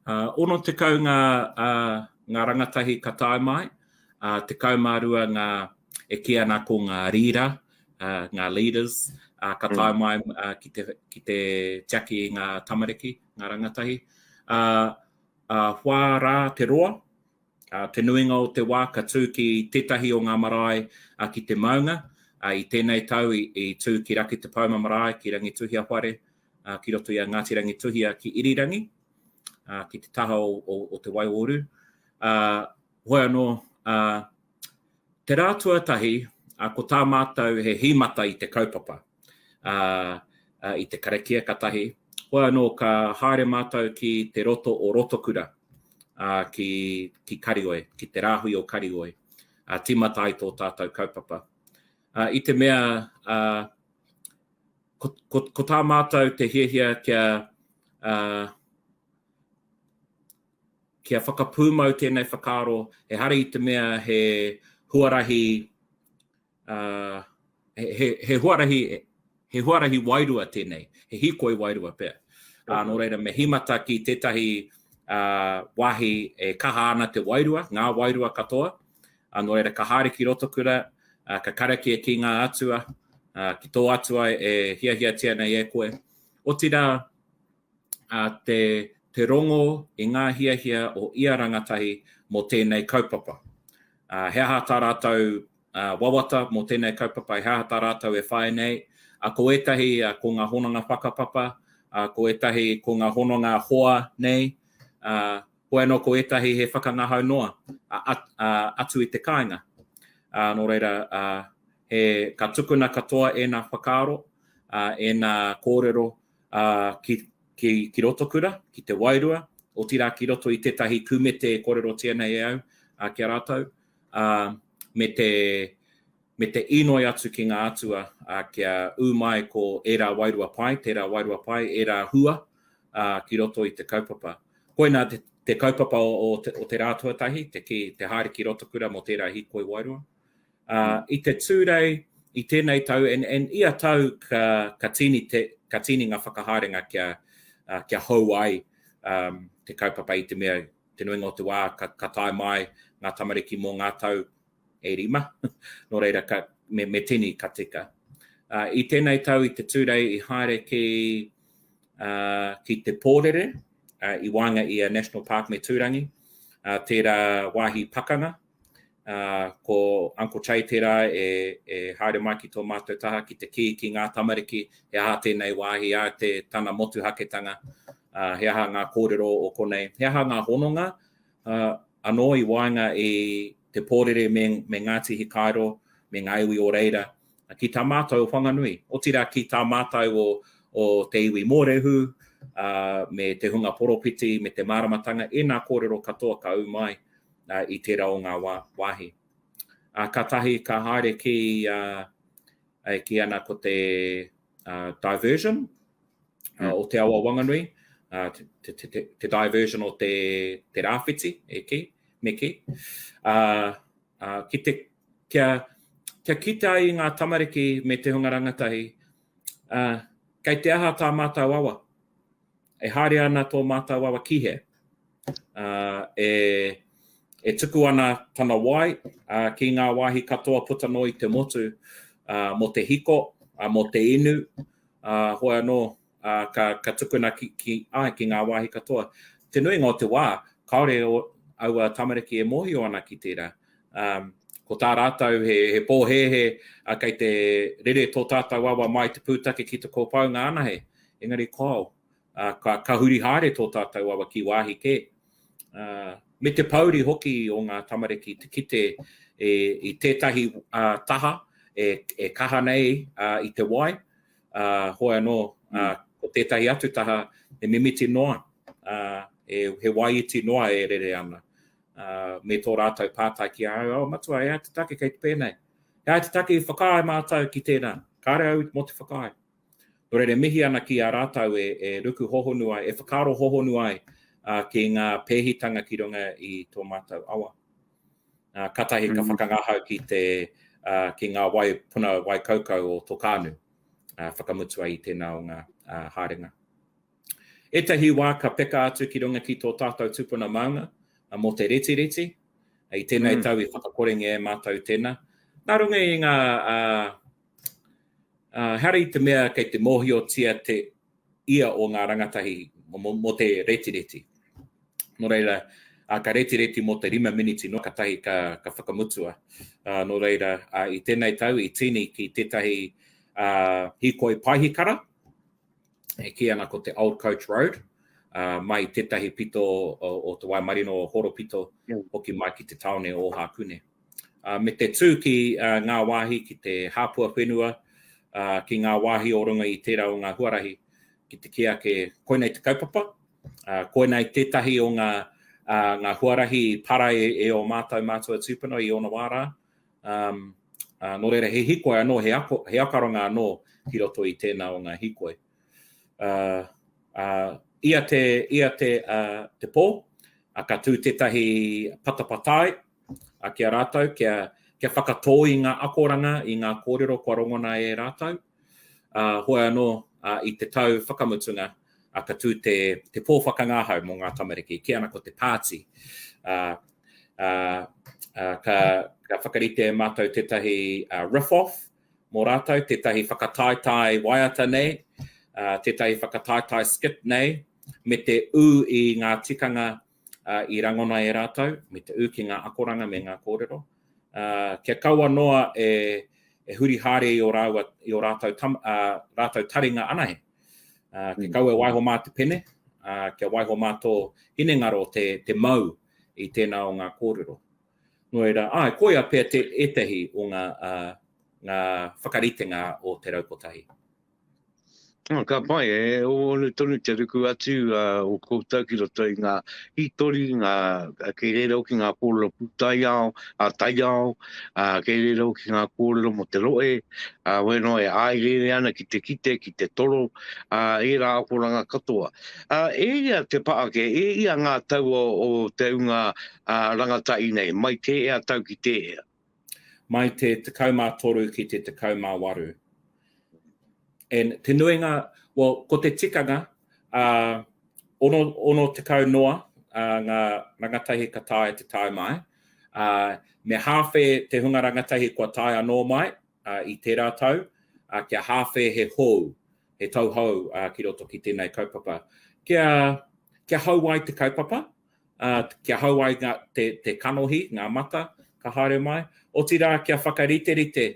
D: Ā, 60 ngā, ā, ngā rangatahi ka tae mai, ā, 12 ngā, e kī ana ko ngā rīra, ā, ngā leaders, ā, ka tae mai, ā, ki te, ki te tiaki i ngā tamariki, ngā rangatahi. Ā, ā, whā rā te roa, Te nuinga o te wā ka tū ki tētahi o ngā marae ki te maunga. I tēnei tau i tū ki Rakitepauma marae, ki Rangituhia whare, ki roto i a Ngāti Rangituhia ki Irirangi, ki te taha o Te Waiōuru. Hoi anō, te rā tuatahi, ko tā mātou he hīmata i te kaupapa. ā, i te karakia ka tahi. Hoi anō ka haere mātou ki te roto o Rotokura, ā, ki, ki Karioi, ki te rāhui o Karioi, ā, tīmata ai tō tātou kaupapa. Ā, i te mea, ā, ko, ko, ko tā mātou te hiahia kia, ā, kia whakapūmau tēnei whakaaro, ehara i te mea he huarahi, uh, he, he, he huarahi, he huarahi wairua tēnei, he hīkoi wairua pea. Uh, nō reira, me himata ki tētahi uh, wāhi e kaha ana te wairua, ngā wairua katoa. Uh, nō reira, ka haere ki Rotokura, uh, ka karakia ki ngā atua, uh, ki tō atua e hiahiatia nei e koe. Otirā, uh, te, te rongo i ngā hiahia o ia rangatahi mō tēnei kaupapa. Uh, he aha tā rātou uh, wawata mō tēnei kaupapa, he aha tā rātou e whai nei. Uh, ko ētahi uh, ko ngā hononga whakapapa, uh, ko ētahi ko ngā hononga hoa nei, uh, ko anō ko ētahi he whakangahau noa uh, at, uh, atu i te kāinga. Uh, nō reira, uh, he, ka tukuna katoa ēnā whakaaro, uh, ēnā kōrero uh, ki, ki, ki Rotokura, ki te wairua, otirā ki roto i tētahi kumete e kōrerotia nei e au uh, ki a rātou, ā, me te, me te inoi atu ki ngā atua, ā, kia ū mai ko ērā wairua pai, tērā wairua pai, ērā hua, ā, ki roto i te kaupapa. Koinā te, te kaupapa o, o, te, o te rā tuatahi, te, ki, te haere ki Rotokura mō tērā hīkoi wairua. Ā, i te Tūrei, i tēnei tau, and, and ia tau ka, ka tīni te, ka tīni ngā whakahaerenga kia, uh, kia hou ai um, te kaupapa i te mea te nuinga o te wā ka, ka tae mai ngā tamariki mō ngā tau e rima, nō reira ka, me, me tini ka tika. Uh, I tēnei tau i te Tūrei i haere ki, uh, ki te Pōrere, uh, i waenga i a National Park me Tūrangi, uh, tērā wāhi pakanga, uh, ko Uncle Che tērā e, e haere mai ki tō mātou taha ki te kī ki ngā tamariki he aha tēnei wāhi a te tana motuhaketanga, uh, he aha ngā kōrero o konei, he aha ngā hononga uh, anō i waenga i te pōrere me, me Ngāti Hikairo, me ngā iwi o reira, ki tā mātou o Whanganui, otirā ki tā mātou o, o te iwi Mōrehu, uh, me te hunga poropiti, me te māramatanga, ēnā kōrero katoa ka ū mai uh, i tērā o ngā wā, wāhi. Uh, kātahi ka haere ki, uh, e kī ana ko te uh, diversion uh, mm. o te awa Wanganui, uh, te, te, te, te, te diversion o te, te rāwhiti, e kī, me kī. Uh, uh, ki te, kia, kia kite ai ngā tamariki me te hunga rangatahi, uh, kei te aha tā mātou awa? E haere ana tō mātou awa ki hea? Uh, e, e tuku ana tana wai uh, ki ngā wāhi katoa puta noa i te motu uh, mō te hiko, uh, mō te inu, uh, hoi anō, uh, ka, ka tukuna ki, ki, ai, ki ngā wāhi katoa. Te nuinga o te wā, kāore o, aua tamariki e mōhio ana ki tērā. Um, ko tā rātou he, he pōhēhē uh, kei te rere tō tātou awa mai te pūtake ki te kōpaunga anahe. Engari kāo, uh, ka, ka huri haere tō tātou awa ki wāhi kē. Uh, me te pouri hoki o ngā tamariki te kite e, i tētahi uh, taha e, e kaha nei uh, i te wai, uh, hoi anō, uh, ko tētahi atu taha e mimiti noa, uh, e, he wai iti noa e rere ana. uh, me tō rātou pātai ki a au, oh, matua, he aha te take kei te pēnei? He aha te take i whakaae mātou ki tēnā? Kāre au mō te whakaae. Nō reira, mihi ana ki a rātou e, e ruku hohonu ai, e whakaaro hohonu ai uh, ki ngā pēhitanga ki runga i tō mātou awa. Uh, katahi ka mm. whakangahau ki, te, uh, ki ngā wai, puna wai kaukau o Tokānu, uh, whakamutua i tēnā o ngā uh, haerenga. Ētahi wā ka peka atu ki runga ki tō tātou tupuna maunga mō te retireti. I tēnei mm. tau i whakakorengia e mātou tēnā. Nā runga i ngā, uh, uh, ehara i te mea kei te mōhiotia te ia o ngā rangatahi mō, mō te retireti. Nō reira, uh, ka retireti mō te rima miniti noa, katahi ka, ka whakamutua. Uh, nō reira, uh, i tēnei tau i tīni ki tētahi uh, hīkoi paihikara, e kī ana ko te Old Coach Road, uh, mai tētahi pito o, o te Waimarino o Horopito, mm. hoki mai ki te tāone o Ōhākune. Uh, me te tū ki uh, ngā wāhi, ki te hāpua whenua, uh, ki ngā wāhi o runga i tērā o ngā huarahi, ki te kī ake, koinei te kaupapa, uh, koinei tētahi o ngā, uh, ngā huarahi para e, e o mātou mātua tūpuna i ōna wā rā, Um, uh, nō reira, he hikoi anō, he, ako, he akaronga anō ki roto i tēnā o ngā hikoi. Uh, uh, ia te, ia te, uh, te pō, Ā, ka tū tētahi patapatai ki a rātou kia, kia whakatō i ngā akoranga, i ngā kōrero kua rongona e rātou. Ā, hoi anō, ā, i te tau whakamutunga, ā, ka tū te, te pō whakangahau mō ngā tamariki, kī ana ko te pāti. Ā, ā, ā, ka, ka whakarite e mātou tētahi riff-off mō rātou, tētahi whakataetae waiata nei, ā, tētahi whakataetae skit nei, me te ū i ngā tikanga i rangona e rātou, me te ū ki ngā akoranga me ngā kōrero. Kia kaua noa e, e huri haere i ō rāua, i ō rātou, tam, rātou taringa anahe. Kia mm. kaua e waiho mā te pene, kia waiho mā tō hinengaro te, te mau i tēnā o ngā kōrero. Nō reira, āe, koia pea te, ētahi o ngā, uh, ngā whakaritenga o Te Raukotahi.
C: Oh, ka pai, e ōnu tonu te ruku atu uh, o koutou ki roto i ngā hītori, ngā, kei reira hoki ngā kōrero pūtaiao, a taiao, uh, kei reira hoki ngā kōrero mō te rohe, uh, weno e āereere ana ki te kite, ki te toro, uh, ērā akoranga katoa. Uh, e ia te paake, e ia ngā tau o, o te unga uh, rangatahi nei, mai tēhea tau ki tēhea?
D: Mai te 13 ki te 18. And te nuinga, well, ko te tikanga, uh, ono, ono tekau noa uh, ngā rangatahi ka taea te tae mai. Uh, me hāwhe te hunga rangatahi kua tae anō mai uh, i tērā tau, uh, kia hāwhe he hou, he tau hou uh, ki roto ki tēnei kaupapa. Kia, kia hou ai te kaupapa, ā, kia hau ai ngā, te, te kanohi, ngā mata ka haere mai, otirā kia whakariterite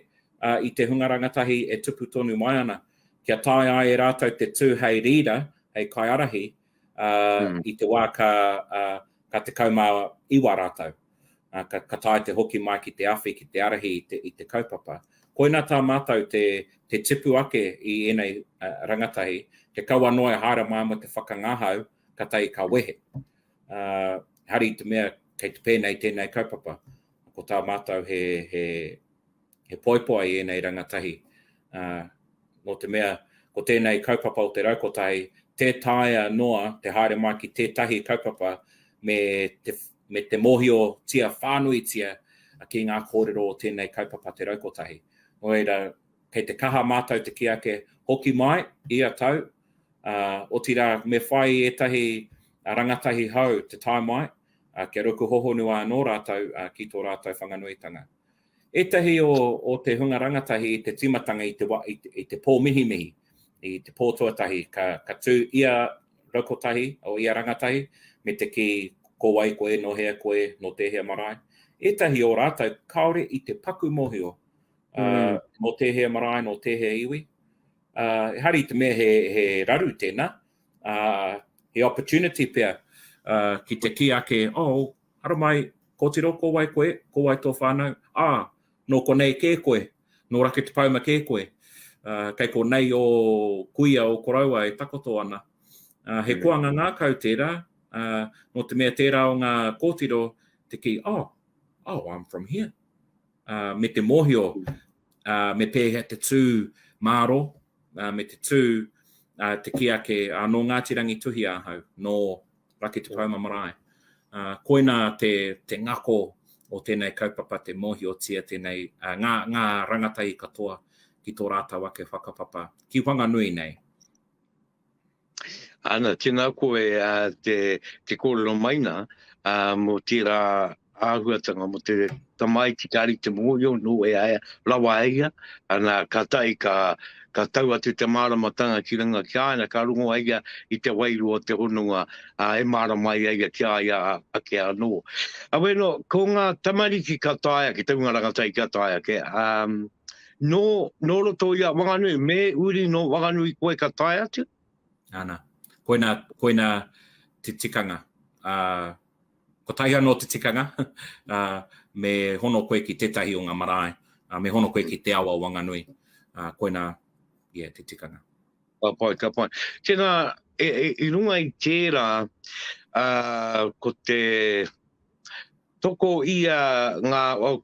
D: ā, i te hunga rangatahi e tupu tonu mai ana, kia taea ai e rātou te tū hei rīra, hei kaiārahi, ā, mm. i te wā ka, ā, ka 19 rātou. Ā, ka, ka taea te hoki mai ki te awhi, ki te ārahi i te, i te kaupapa. Koina tā mātou te, te tipu ake i ēnei uh, rangatahi, kia kaua noa e haere mai mo te whakangahau, katahi ka wehe. Uh, hari i te mea kei te pēnei tēnei kaupapa. Ko tā mātou he, he, he poipoa i ēnei rangatahi. Uh, nō te mea, ko tēnei kaupapa o te raukotahi, tē taea noa te haere mai ki tētahi kaupapa me te, me te mōhiotia whānuitia ki ngā kōrero o tēnei kaupapa te raukotahi. Nō reira, kei te kaha mātou te kī ake, hoki mai ia tau, ā, otirā me whai ētahi rangatahi hou te tae mai, ā, kia ruku hohonu anō rātou ki tō rātou Whanganuitanga. Ētahi o, o te hunga rangatahi i te tīmatanga i te, wa, i te, i te pō mihimihi, i te pō tuatahi, ka, ka tū ia raukotahi, o ia rangatahi, me te kī, ko wai koe, nō hea koe, nō tēhea marae. Ētahi o rātou kāore i te paku mōhio, ā, mm. nō tēhea marae, nō tēhea iwi. Uh, ehara i te mea he, he raru tēnā, uh, he opportunity pea uh, ki te kī ake, oh, haramai, kōtiro, ko wai koe, ko wai tō whānau, ā, nō konei kē koe, nō Raketopauma kē koe, uh, kei konei ō kuia, ō koroua e takoto ana. Uh, he mm. koanga ngākau tērā, uh, nō te mea tērā o ngā kōtiro te kī, oh, oh, I'm from here. Uh, me te mōhio, uh, me pēhea te tū māro, uh, me te tū uh, te kī ake, uh, nō Ngāti Rangituhi ahau, nō Rakitopauma Marae. Uh, koina te, te ngako o tēnei kaupapa, te mōhiotia tēnei, uh, ngā, ngā rangatahi katoa ki tō rātou ake whakapapa, ki Whanganui nei.
C: Ana, tēnā koe te, te kōrero mai nā, mō tērā āhuatanga, mō te tamaiti kāri te mōhio, nō e aia, rawa e ia, ana, ka tahi ka, ka tau atu te māramatanga ki runga ki a ia, ka rongo ai ia i te wairua o te hononga, ā, e mārama ai a ia ki a ia ake anō. A weno, ko ngā tamariki ka taea ake, te hunga rangatahi ka taea ake, ā, Nō, nō roto i a Wanganui, me uri nō Wanganui koe ka tae atu?
D: Ana. Koina, koina te tikanga. Uh, kotahi anō te tikanga, uh, me hono koe ki tētahi o ngā marae, uh, me hono koe ki te awa o Wanganui. Uh, koina, yeah, te tikanga.
C: Ka pai, ka pai. Tēnā, e, e, i runga i tērā, uh, ko te toko ia ngā, oh,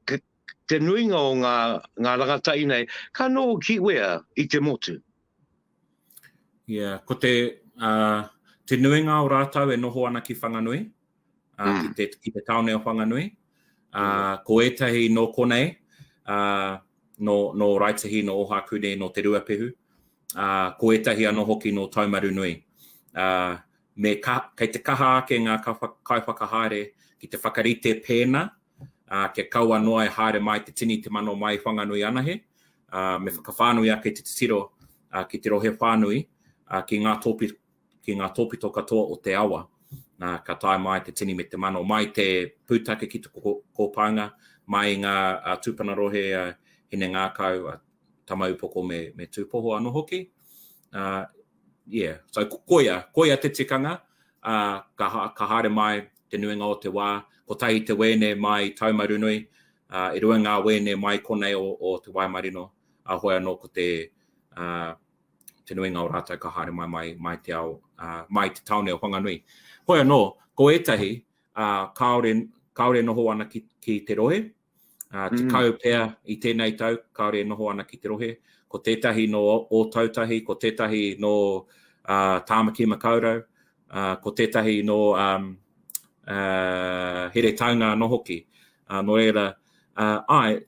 C: te nuinga o ngā, ngā rangatahi nei, ka noho ki wea i te motu?
D: Yeah, ko te, uh, te nuinga o rātou e noho ana ki Whanganui. uh, mm. ki, te, ki te tāone o Whanganui. Uh, ko ētahi nō konei, uh, nō, nō Raetihi, nō Ohakune, nō Te Ruapehu. Uh, ko ētahi anō hoki nō Taumarunui. Uh, me ka, kei te kaha ake ngā kaiwhakahaere ki te whakarite pēnā, uh, kia kaua noa e haere mai te tini te mano mai Whanganui anahe, uh, me whakawhānui ake te titiro uh, ki te rohe whānui, uh, ki ngā tōpito, ki ngā tōpito katoa o te awa. Nā, ka tae mai te tini me te mano, mai te pūtake ki te kōpaunga, mai i ngā uh, tūpuna rohe uh, Hinengākau, uh, Tamaupoko me, me Tūpoho anō hoki. Uh, yeah. So, koia, koia te tikanga, uh, ka, ka haere mai te nuinga o te wā, kotahi te wēne mai Taumarunui, uh, e rua ngā wēne mai konei o, o Te Waimarino, a hoi anō ko te, uh, te nuinga o rātou ka haere mai mai, mai te ao, uh, mai te tāone o Whanganui. Hoi anō, ko ētahi, uh, kāore, kāore noho ana ki, ki te rohe, uh, te mm. kau pea i tēnei tau, kāore noho ana ki te rohe, ko tētahi nō Ōtautahi, ko tētahi nō uh, Tāmaki Makaurau, uh, ko tētahi nō um, uh, Heretaunga anō hoki. Uh, nō reira, uh, ai,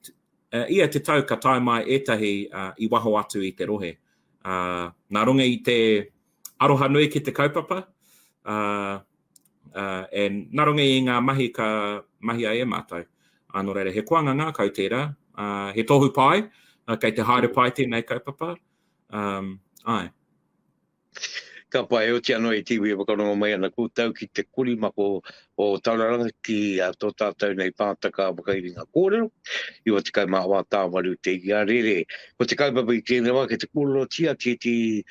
D: Ia te tau ka tae mai ētahi i waho atu i te rohe. Nā runga i te aroha nui ki te kaupapa, and nā runga i ngā mahi ka mahia e mātou. Nō reira, he koanga ngākau tērā, he tohu pai, kei te haere pai tēnei kaupapa, āe.
C: Ka pai, oti anō e te iwi e whakarongo mai ana koutou ki te korimako o Tauranga ki tō tātou nei pātaka whakairinga kōrero, 94 tāwaru te ia rere. Ko te kaupapa i tēnei wā, kei te kōrerotia tētehi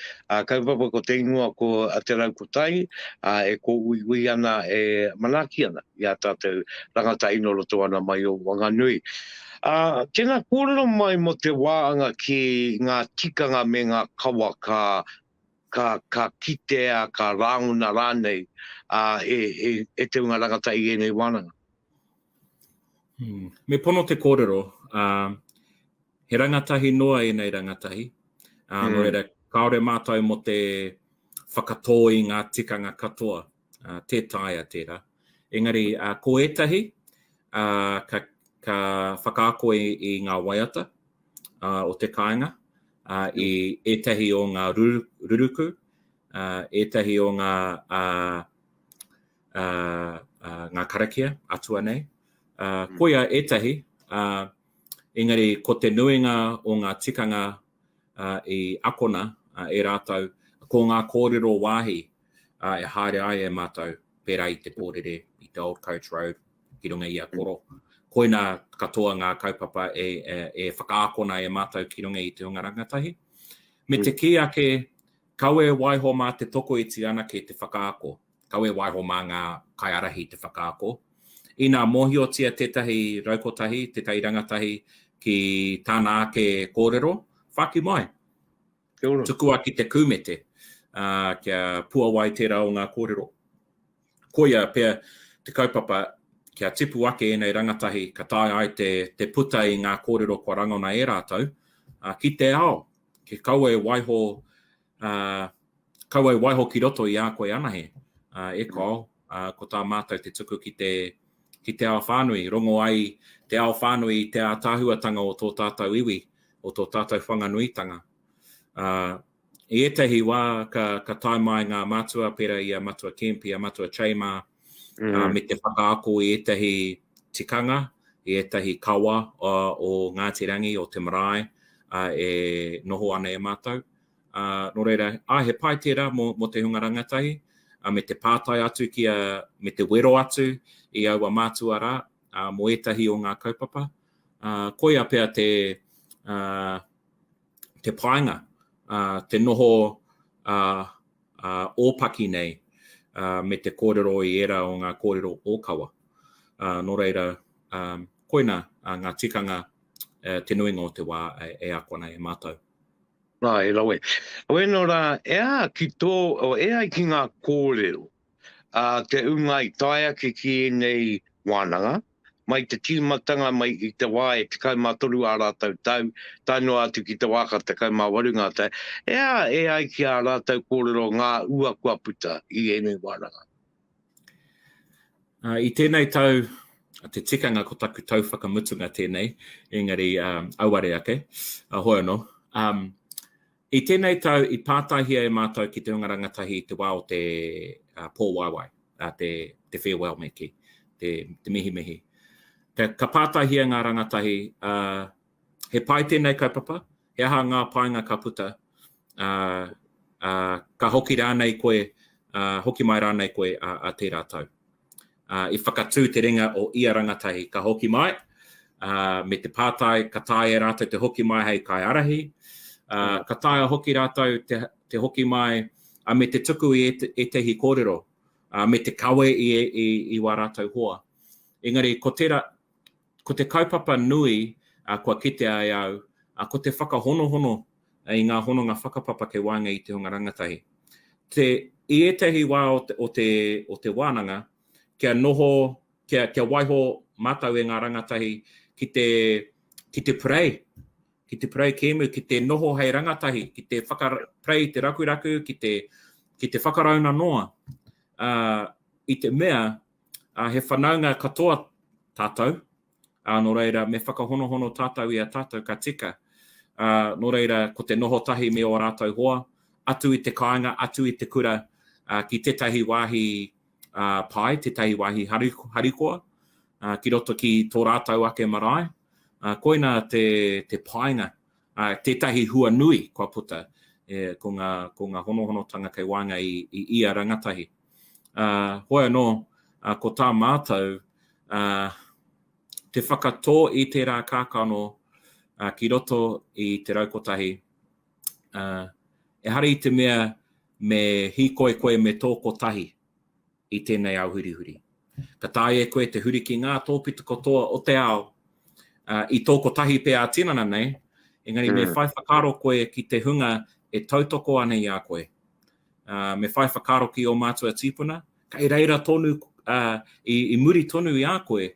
C: kaupapa ko te ingoa ko Te Rau Kotahi, e kōuiui ana, e manaaki ana i ā tātou rangatahi nō roto ana mai o Wanganui. Ā, tēnā kōrero mai mō te wāanga ki ngā tikanga me ngā kawa ka, ka, ka kitea, ka rāngona rānei, ā, e, e, e te hunga rangatahi i ēnei wānanga.
D: Hmm. Me pono te kōrero, ā, he rangatahi noa ēnei rangatahi, ā, mm. nō reira, kāore mātou mō te whakatō i ngā tikanga katoa, ā, tē taea tērā. Engari, ā, ko ētahi, ā, ka, ka whakaako i, i ngā waiata ā, o te kāinga, ā, i ētahi o ngā ruruku, ā, ētahi o ngā, ā, ā, ā, ngā karakia atua nei. Ā, mm. koia ētahi, ā, engari ko te nuinga o ngā tikanga ā, i akona ā, e rātou, ko ngā kōrero wāhi ā, e haere ai e mātou, pērā i te pōrere, i te Old Coach Road, ki runga i a Koro. Koinā katoa ngā kaupapa e, e, e whakaakona e mātou ki runga i te hunga rangatahi. Me te mm. kī ake, kawe waiho mā te tokoiti anake te whakaako, kawe waiho mā ngā kaiārahi te whakaako. Inā mōhiotia tētahi raukotahi, tētahi rangatahi ki tāna ake kōrero, whāki mai. Kia ora. Tukua ki te kūmete, ā, kia puawai tērā o ngā kōrero. Koia pea te kaupapa kia tipu ake ēnei rangatahi ka taea ai te, te puta i ngā kōrero kua rangona e rātou, ā, ki te ao, kia kaua e waiho, ā, kaua e waiho ki roto i a koe anahe, ā, e kāo, ā, ko tā mātou te tuku ki te, ki te ao whānui, rongo ai te ao whānui i te ātaahuatanga o tō tātou iwi, o tō tātou Whanganuitanga. Ā, i ētahi wā ka, ka tae mai ngā mātua pērā i a Matua Kemp, i a Matua Chey mā, mm. ā, me te whakaako i ētahi tikanga, i ētahi kawa o, o Ngāti Rangi, o te marae, ā, e noho ana e mātou. Ā, nō reira, ā, he pai tērā mō, mō te hunga rangatahi, ā, me te pātai atu ki a, me te wero atu i aua mātua rā, ā, mō ētahi o ngā kaupapa. Ā, koia pea te, ā, te painga, ā, te noho, ā, ā, ōpaki nei, ā, me te kōrero i ērā o ngā kōrero ōkawa. Ā, nō reira, ā, koina, ā, ngā tikanga, ā, te nuinga o te wā e, e ako ana e mātou.
C: Rā, e rawe. Wēnō rā, e a ki tō, e ai ki ngā kōrero a te ūnga i tae ake ki ēnei wānanga, mai te tīmatanga mai i te wā e 13 ā rātou tau, tae noa atu ki te wā ka 18 ngā tau, e a e ai ki ā rātou kōrero ngā ua kua puta i ēnei wānanga?
D: I tēnei tau, te tikanga ko taku tau whakamutunga tēnei, engari um, auare ake, uh, hoi anō. Um, I tēnei tau i pātaihia e mātou ki te hunga rangatahi i te wā o te uh, pōwaiwai, uh, te, te farewell me kī, te, te mihimihi. Ka, ka pātaihia ngā rangatahi, uh, he pai tēnei kaupapa, he aha ngā painga ka puta, uh, uh, ka hoki rānei koe, uh, hoki mai rānei koe a, a tērā tau. Uh, I whakatū te ringa o ia rangatahi ka hoki mai, uh, me te pātai ka taea e rātou te hoki mai hei kaiārahi, uh, ka taea hoki rātou te, te hoki mai uh, me te tuku i ētehi kōrero, uh, me te kawe i, i, i wā rātou hoa. Engari, ko tērā, ko te kaupapa nui uh, kua kitea e au, uh, ko te whakahonohono i ngā hononga whakapapa kei waenga i te hunga rangatahi. Te, i ētahi wā o te, o te, o te wānanga, kia noho, kia, kia waiho mātou e ngā rangatahi ki te, ki te parei, ki te parei kēmu, ki te noho hei rangatahi, ki te whakaparei i te rakuraku, ki te, ki te whakarauna noa. Uh, I te mea, uh, he whanaunga katoa tātou, Ā, nō reira, me whakahonohono tātou i a tātou ka tika. Ā, nō reira, ko te noho tahi me ō rātou hoa, atu i te kāinga, atu i te kura, ā, ki tētahi wāhi, ā, pai, tētahi wāhi harikoa, ā, ki roto ki tō rātou ake marae. Ā, koina te, te painga, ā, tētahi hua nui kua puta, e, ko ngā, ko ngā honohonotanga kei waenga i, i ia rangatahi. Ā, hoi anō, ā, ko tā mātou, ā, te whakatō i tērā kākano ā, ki roto i te raukotahi, ā, ehara i te mea me hīkoi koe me tō kotahi i tēnei ao hurihuri. Ka taea e koe te huri ki ngā tōpito katoa o te ao, ā, i tō kotahi pea ā-tinana nei, engari me whai whakaaro koe ki te hunga e tautoko ana i a koe. Ā, me whai whakaaro ki ō mātua tīpuna, kei reira tonu, ā, i, i muri tonu i a koe,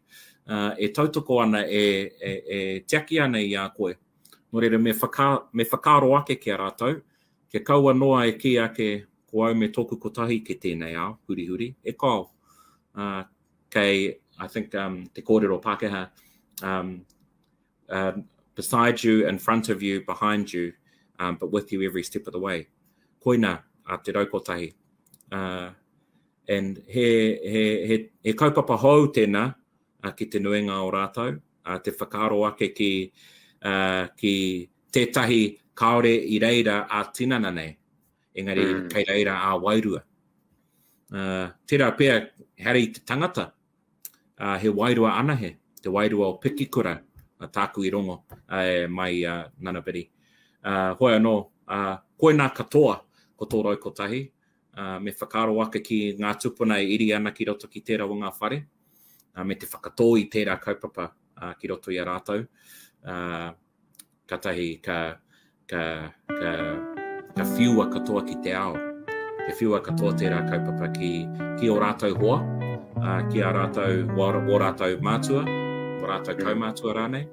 D: ā, e tautoko ana, e, e, e tiaki ana i a koe. Nō reira, me, whaka, me whakaaro ake ki a rātou, kia kaua noa e kī ake, ko au me tōku kotahi ki tēnei ao, hurihuri, e kāo. Ā, kei, I think, um, te kōrero Pākehā, um, um, beside you, in front of you, behind you, um, but with you every step of the way. Koina a te raukotahi. Uh, and he, he, he, he kaupapa hou tēnā uh, ki te nuinga o rātou, uh, te whakaaro ake ki, uh, ki tētahi kāore i reira ā-tinana nei, engari mm. kei reira ā-wairua. Uh, tērā pea, here i te tangata, ā, he wairua anahe, te wairua o Pikikura, ā, tāku i rongo, ā, mai i a Nanabiri. Ā, hoi anō, ā, koinā katoa ko tō raukotahi, ā, me whakaaro ake ki ngā tupuna e iri ana ki roto ki tērā o ngā whare, ā, me te whakatō i tērā kaupapa, ā, ki roto i a rātou, ā, Katahi ka, ka, ka, ka whiua katoa ki te ao. Te whiua katoa tērā kaupapa ki, ki ō rātou hoa, ā, ki ā rātou, wā, wō rātou mātua, wō rātou mm. kaumātua rānei.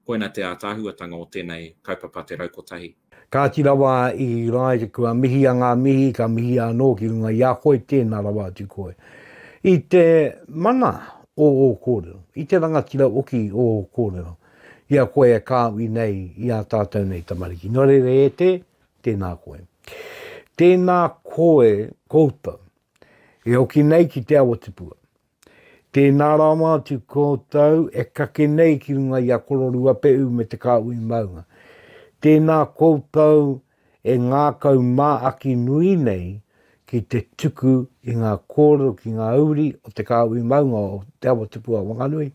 D: Koina te ātaahuatanga o tēnei kaupapa te raukotahi.
B: Kāti rawa i Rise kua mihia ngā mihi, ka mihia anō ki runga i a koe, tēnā rawa atu koe. I te mana o ō kōrero, i te rangatira hoki o ō kōrero, i a koe e kāhui nei i ā tātou nei tamariki. Nō reira e te, tēnā koe. Tēnā koe koutou e hoki nei ki te awa tupua. Tēnā rawa atu koutou e kake nei ki runga i a Kororuape'u me te kāhui maunga. Tēnā koutou e ngākau māaki nui nei ki te tuku i ngā kōrero ki ngā uri o te kāhui maunga o Te Awa Tupua Wanganui,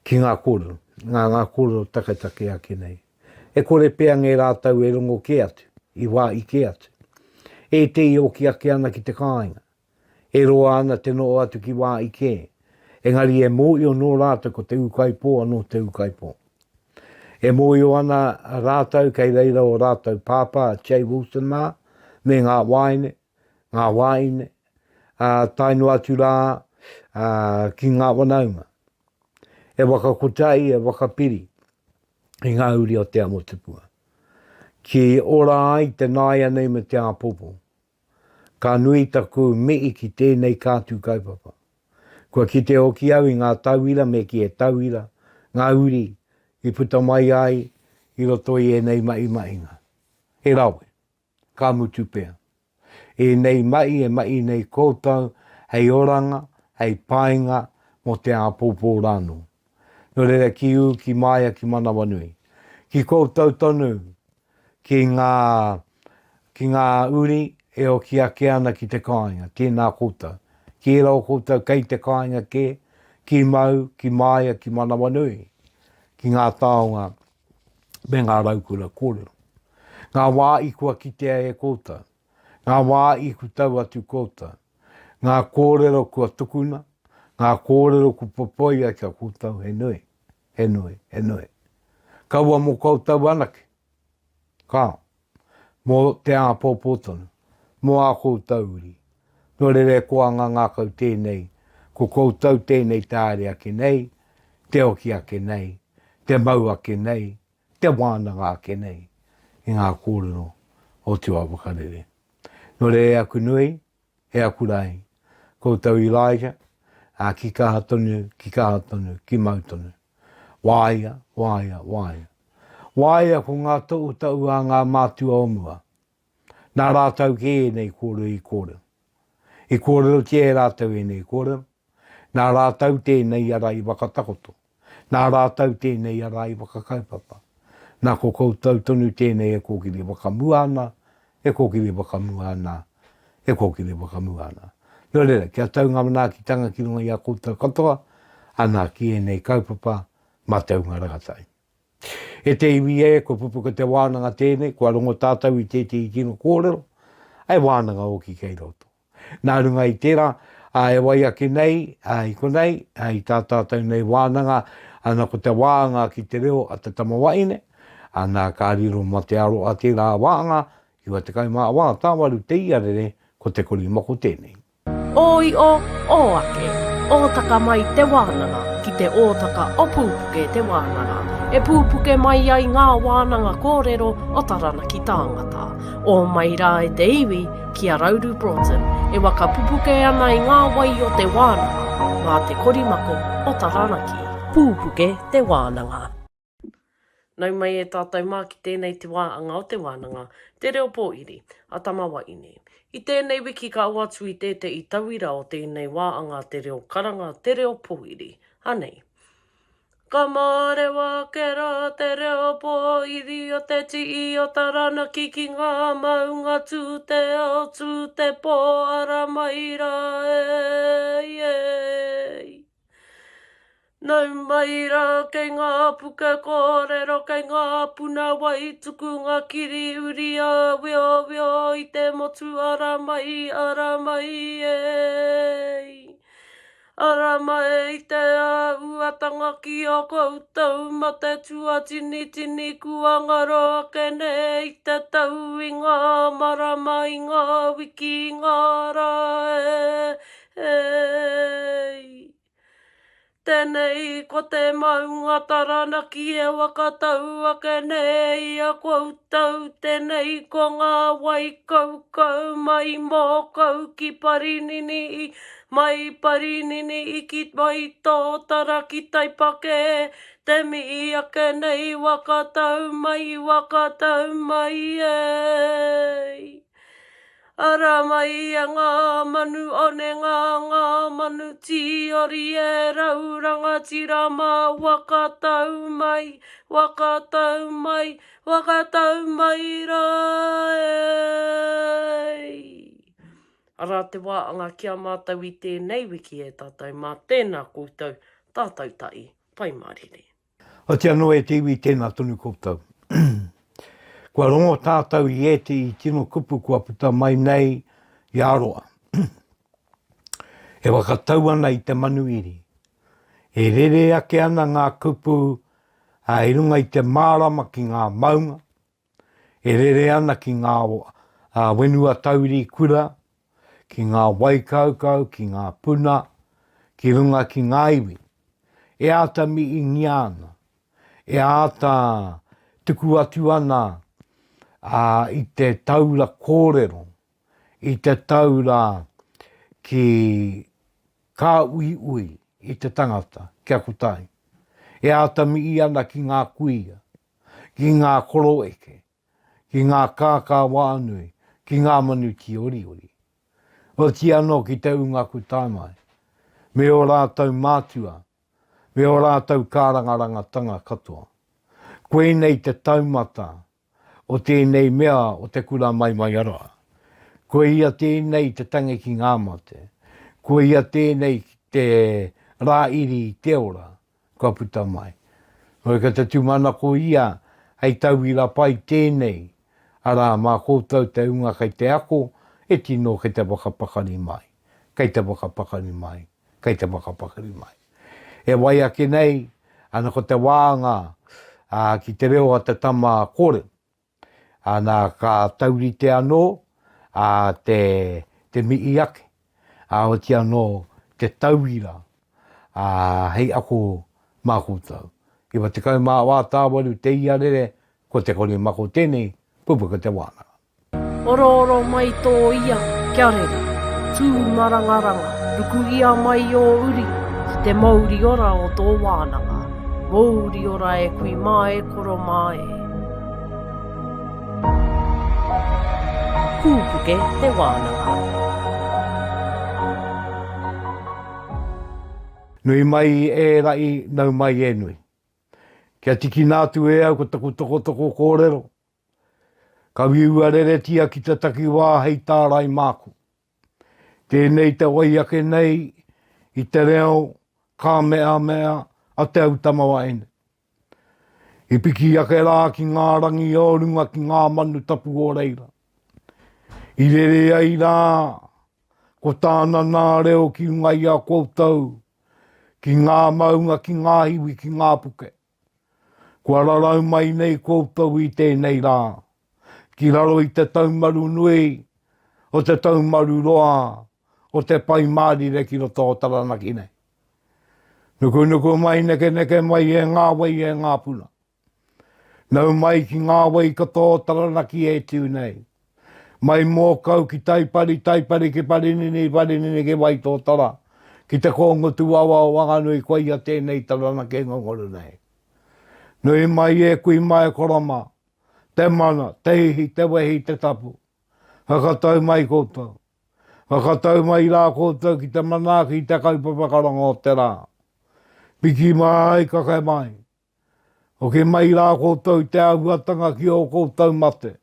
B: Ki ngā kōrero, ngā ngā kōrero taketake ake nei. E kore pea ngē rātou e rongo kē atu, i wā i kē atu. Ētehi oki ake ana ki te kāinga. E roa ana te noho atu ki wā i kē. Engari e mōio nō rātou ko te ūkaipō anō te ūkaipō. E mōio ana rātou kei reira ō rātou pāpā a Che Wilson mā, me ngā wāine, ngā wāine, ā, tae noa atu rā, ā, ki ngā whanaunga. E waka kotahi, e waka piri i ngā uri o Te Amotupua. Ki ora ai te nāianei me te āpōpō. Ka nui taku mihi ki tēnei kātū kaupapa. Kua kite hoki au i ngā tauira me kī he tauira, ngā uri i puta mai ai i roto i ēnei maʻimaʻinga. He rawe. Ka mutu pea. Ēnei maʻi e maʻi nei koutou hei oranga, hei painga mō te āpōpō rānō. Nō reira ki ū, ki māia, ki manawanui. Ki koutou tonu, ki ngā, ki ngā uri e oki ake ana ki te kāinga, tēnā koutou. Ki ērā o koutou kei te kāinga kē, ki mau, ki māia, ki manawanui, ki ngā taonga me ngā raukura kōrero. Ngā wā i kua kitea e koutou, ngā wā i kutau atu koutou, ngā kōrero kua tukuna, ngā kōrero kua popoia kia koutou he nui, he nui, he nui. Kaua mō koutou anake, kāo, mō te āpōpō tonu, mō ā koutou uri. Nō reira e koa ngā ngākau tēnei, ko koutou tēnei te haere ake nei, te oki ake nei, te mau ake nei, te wānanga ake nei i ngā kōrero o Tua Whakarere. Nō reira e aku nui, e aku rahi, koutou Elijah, ā, ki kaha tonu, ki kaha tonu, ki mau tonu. Wāia, wāia, wāia. Wāia ko ngā toʻutaʻu a ngā mātua o mua. Nā rātou kē ēnei kōrero i kōrero. I kōrerotia e rātou ēnei kōrero, nā rātou tēnei ara i whakatakoto, nā rātou tēnei ara i whakakaupapa. Nā ko koutou tonu tēnei e kōkiri whakamua ana, e kōkiri whakamua ana, e kōkiri whakamua ana. Nō reira, kia tau ngā manaakitanga ki runga i a koutou katoa, ana ki ēnei kaupapa mā te hunga rangatahi. E te iwi e, kua pupuka te wānanga tēnei, kua rongo tātou i tētehi tino kōrero, hei wānanga hoki kei roto. Nā runga i tērā, ā, e wai ake nei, ā, i konei, ā, i tā tātou nei wānanga, ana ko te wāanga ki te reo a te tama wahine, ana ka riro ma te aroha tērā wāanga, 94 tāwaru te iarere, ko te korimako tēnei.
A: Ō io, ō ake, ōtaka mai te wānanga ki te ōtaka o Pūpuke te wānanga, e pūpuke mai ai ngā wānanga kōrero o Taranaki tāngata. Ō mai rā e te iwi ki a Rauru Broughton e waka pupuke ana i ngā wai o te wānanga mā te korimako o Taranaki. Pūpuke te wānanga. Nau mai e tātou mā ki tēnei te wā anga o te wānanga, te reo pōiri, a Tama Waine. I tēnei wiki ka oatu i tētehi tauira o tēnei wā anga te reo karanga, te reo pōiri. Anei. Ka mārewa ake rā te reo pōiri o te tii o Taranaki ki ngā maunga tū te ao tū te pō ara mai rā e, e. Nau mai rā kei ngā puke kōrero, kei ngā puna wai tukunga kiri uri a wiowio i te motu ara mai, ara mai e. Ara mai i te āhuatanga ki a koutou mate tuatinitini kua ngaro ake nei i te tau i ngā marama i ngā wiki i ngā rā e, e. Tenei ko te maunga Taranaki e whakatau ake nei i a koutou, tenei ko ngā wai kaukau mai Mōkau ki Parinini, mai Parinini ki Waitōtara ki Taipakē, te mihi ake nei whakatau mai, whakatau mai e. Ara mai e ngā manu one ngā ngā manu tīori e rau rangatira mā waka tau mai, waka tau mai, waka tau mai rā e. Arā te wā anga ki a mātou i tēnei wiki e tātou mā tēnā koutou, tātou tahi, Pai mārire.
B: Oti anō e te iwi tēnā tonu koutou. Kua rongo tātou i ētehi tino kupu kua puta mai nei i a Roa. E whakatau ana i te manuhiri. E rere ake ana ngā kupu i runga i te mārama ki ngā maunga, e rere ana ki ngā whenua tauri kura, ki ngā wai kaukau, ki ngā puna, ki runga ki ngā iwi. E āta mihingia ana, e āta tuku atu ana i te taura kōrero, i te taura ki. Ka uiui i te tangata kia kotahi, e āta mihi ana ki ngā kuia, ki ngā koroeke, ki ngā kākā wānui, ki ngā manu tīoriori. Oti anō ki te ungaku tae mai, me ō rātou mātua, me ō rātou kārangarangatanga katoa. Koinei te taumata o tēnei mea o te kura maimaiaroa. Koia tēnei te tangi ki ngā mate. Koia tēnei te rāiri i te ora kua puta mai. Nō reira te tūmanako ia hei tauira pai tēnei, arā, mā koutou te hunga kei te ako e tino kei te whakapakari mai, kei te whakapakari mai, kei te whakapakari mai. E wai ake nei, ana ko te wānga ki te reo a te tama kore, ana ka taurite anō te, te mihi ake, ā, oti anō te tauira hei ako mā koutou. 94 tāwaru te iarere, ko te korimako tēnei, pupuka te wānanga.
A: Orooro mai tō ia, kia rere, tū marangaranga, rukuhia mai ō uri ki te mouri ora o tō wānanga, mouri ora e kui mā e koro mā e. Pūpuke te wānanga.
B: Nui mai e raʻi, nau mai e nui. Kia tikina atu e au ko taku tokotoko kōrero, Ka whiua reretia ki te takiwā hei tārai māku. Tēnei te wai ake nei i te reo kāmeamea a Te Autamawaene. I piki ake rā ki ngā rangi o runga ki ngā manu tapu o reira. I rere ai rā ko tāna nā reo ki runga i a koutou, ki ngā maunga, ki ngā iwi, ki ngā puke. Kua rarau mai nei koutou i tēnei rā, ki raro i te taumaru nui o te taumaru roa o te Pai Mārire ki roto o Taranaki nei. Nukunuku mai, nekeneke mai e ngā wai e ngā puna. Nau mai ki ngā wai katoa o Taranaki e tū nei. Mai Mōkau ki Taipari, Taipari ki Parinini, Parinini ki Waitōtara, ki te kōngutu awa o Wanganui koia tēnei Taranaki ngongoro nei. Nui mai e kui mai e koro mā, te mana, te ihi, te wehi, te tapu. Whakatau mai koutou. Whakatau mai rā koutou ki te manaaki i te kaupapa karanga o te rā. Piki mai, kake mai. Hoki mai rā koutou i te āhuatanga ki ō koutou mate,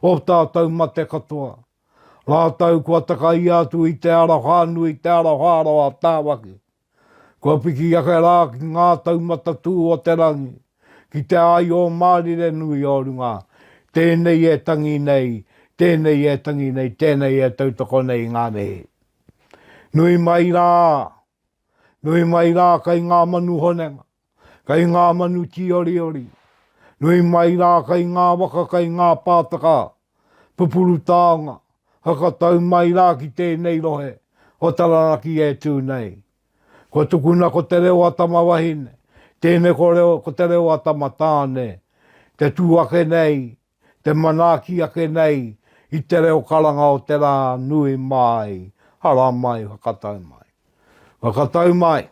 B: ō tātou mate katoa. Rātou kua takaia atu i te ara whānui, te ara whāroa tāwaki. Kua piki ake rā ki ngā taumata tū o te rangi, ki te āio mārire nui o runga, tēnei e tangi nei, tēnei e tangi nei, tēnei e tautoko nei i ngā mihi. Nui mai rā, nui mai rā kei ngā manu honenga, Kei ngā manu tīoriori, nui mai rā kei ngā waka kei ngā pātaka, pupuru taonga, whakatau mai rā ki tēnei rohe o Taranaki e tū nei. Kua tukuna ko te reo a tama wahine, tēnei ko reo ko te reo a tama tāne, te tū ake nei, te manaaki ake nei i te reo karanga o te rā nui mai, hara mai, whakatau mai. Whakatau mai!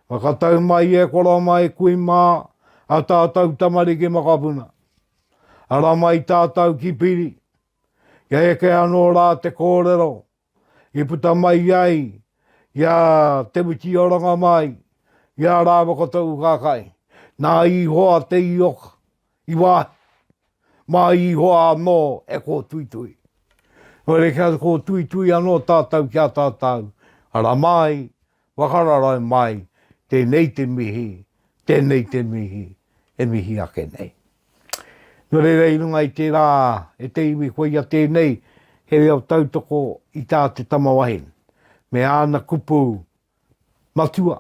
B: Whakatau mai e koro mai kui mā a tātou tamariki mokopuna. Ara mai tātou ki piri, kia eke anō rā te kōrero i puta mai ai i a Te Witi-o-Rongomai, i a rāua ko Te Ukākai. Nā Ihoa te ioka i wāhi, mā Ihoa anō e kōtuitui. Nō reira kia kōtuitui anō tātou ki a tātou, ara mai, Whakararau mai, tēnei te mihi, tēnei te mihi, e mihi ake nei. Nō reira i runga i tērā e te iwi koia tēnei he reo tautoko i tā te tamawahine me āna kupu matua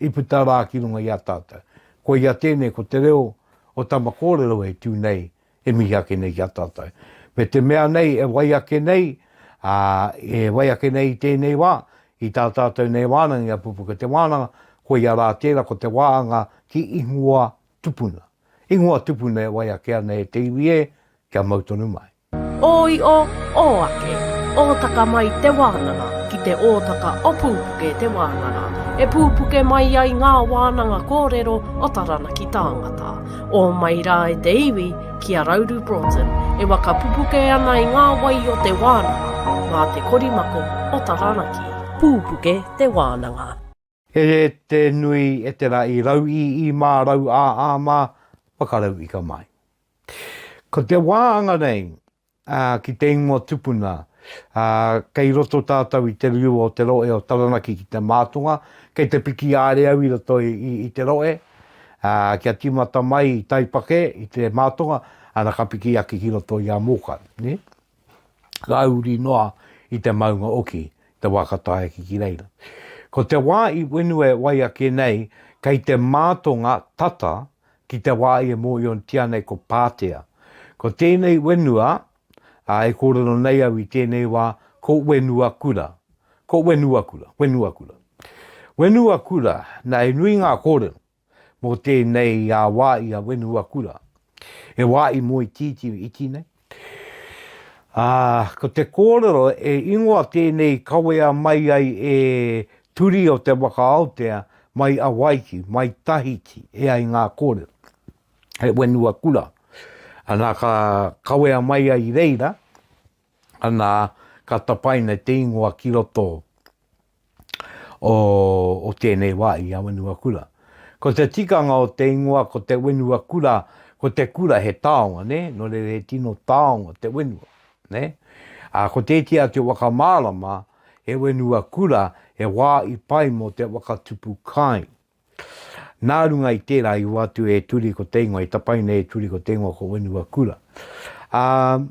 B: i puta rā ki runga i a tātou. Koia tēnei ko te reo o tama kōrero e tū nei e mihi ake nei ki a tātou. Me te mea nei e wai ake nei, ā, e wai ake nei i tēnei wā, i tā tātou nei wānanga i a Pupuke Te Wānanga, koia rā tērā ko te wāanga ki ingoa tupuna. Ingoa tupuna e wai ake ana e te iwi e, kia mau tonu mai.
A: Ō iʻo, ō ake. Ōtaka mai te wānanga ki te ōtaka o Pūpuke te wānanga e pūpuke mai ai ngā wānanga kōrero o Taranaki tāngata. Ō mai rā e te iwi ki a Rauru Broughton e waka pupuke ana i ngā wai o te wānanga mā te korimako o Taranaki. Pūpuke te wānanga.
B: E te nui, e te ra i rau i i mā rau ā ā mā, whakarau ika mai. Ko te wā anga nei, ā, ki te ingoa tupuna, ā, kei roto tātou i te riu o te rohe o Taranaki ki te mātonga, kei te piki āre au i roto i, i, i te rohe, ā, kia tīmata mai i Taipake, i te mātonga, ana ka piki ake ki roto i a Mōkai, nē? Ka uri noa i te maunga oki, te wā ka tae ake ki reira. Ko te wā i whenua e wai ake nei, kei te mātonga tata ki te wā i e mōhiotia nei ko Pātea. Ko tēnei whenua, ā, e kōrero nei au i tēnei wā, ko Whenuakura. Ko Whenuakura, Whenuakura. Whenuakura, nā, he nui ngā kōrero mō tēnei ā wā i a Whenuakura. He wā i moetītī iti nei. Ā, ko te kōrero e ingoa tēnei kawea mai ai e Turi o te waka Aotea mai Awaiki, mai Tahiti e ai ngā kōrero. He whenua kura. Ana ka kawea mai ai i reira, ana ka tapaina te ingoa ki roto o, o tēnei wā i a Whenua Kura. Ko te tikanga o te ingoa ko te whenua kura, ko te kura he taonga, nē? Nō reira he tino taonga te whenua, nē? Ā, ko tētehi atu waka mārama, he whenua kura, he wā i pai mō te waka tupu kai. Nā runga i tērā i hoatu e Turi ko te ingoa, i tapaina e Turi ko te ingoa ko Whenua Kura. Ā,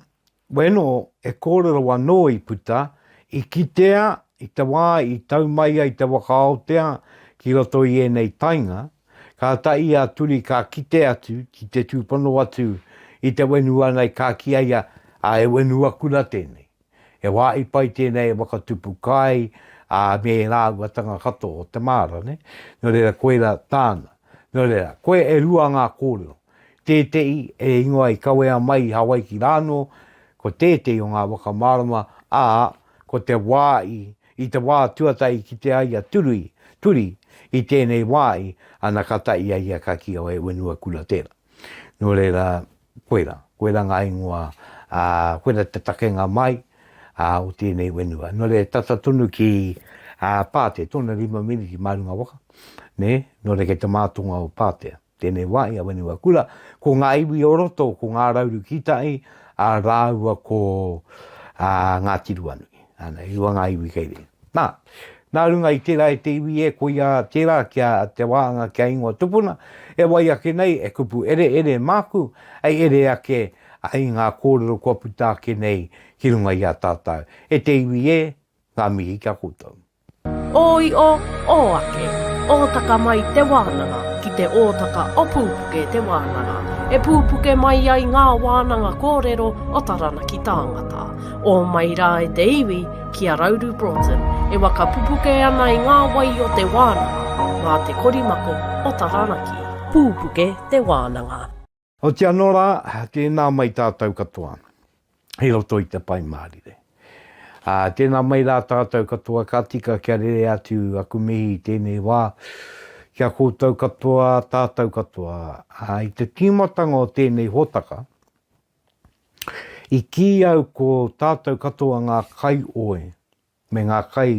B: Bueno, e kōrero anō i puta, i kitea i te wā i tau mai ai te waka Aotea ki roto i ēnei tainga, kātahi a Turi ka kite atu ki te tūpono atu i te whenua nei ka kī a ia, ā, he whenua kura tēnei. He wā i pai tēnei e waka tupu kai, ā, me ērā āhuatanga katoa o te māra, nē. Nō reira, koirā tāna. Nō reira, koe e rua ngā kōrero. Tētehi e ingoa i kawea mai i Hawaiki rānō, ko tētehi o ngā waka mārama, ā, ko te wā i, i te wā tuatahi i kite ai a Turui, Turi, i tēnei wā i, ana ka tae a ia ka kī he whenua kura tērā. Nō reira, koirā, koirā ngā ingoa, ā, koirā te takenga mai, ā, o tēnei whenua. Nō reira, tata tonu ki, ā, Pātea, tōna rima miniti mā runga waka, nē, nō reira kei te mātonga o Pātea. Tēnei wā i a Whenua Kura, ko ngā iwi o roto, ko Ngā Rauru Kītahi, ā, rāua ko ā, Ngāti Ruanui. Ana, e rua ngā iwi kei reira. Nā, nā runga i tērā e te iwi e, koia tērā kia te wāanga kia ingoa tupuna, e wai ake nei, e kupu ereere māku, hei ere ake ai ngā kōrero kua puta ake nei ki runga i a tātou. E te iwi e, ngā mihi ki a koutou.
A: Ō io, ō ake, ōtaka mai te wānanga ki te ōtaka o Pūpuke te wānanga e pūpuke mai ai ngā wānanga kōrero o Taranaki tāngata. Ō mai rā e te iwi ki a Rauru Broughton e waka pupuke ana i ngā wai o te wānanga mā te korimako o Taranaki. Pūpuke te wānanga.
B: Oti anō rā, tēnā mai tātou katoa i roto i te Pai Mārire. Ā, tēnā mai rā tātou katoa, ka tika kia rere atu aku mihi i tēnei wā ki a koutou katoa, tātou katoa. Ā, i te tīmatanga o tēnei hōtaka, i kī au ko tātou katoa ngā kaioi me ngā kai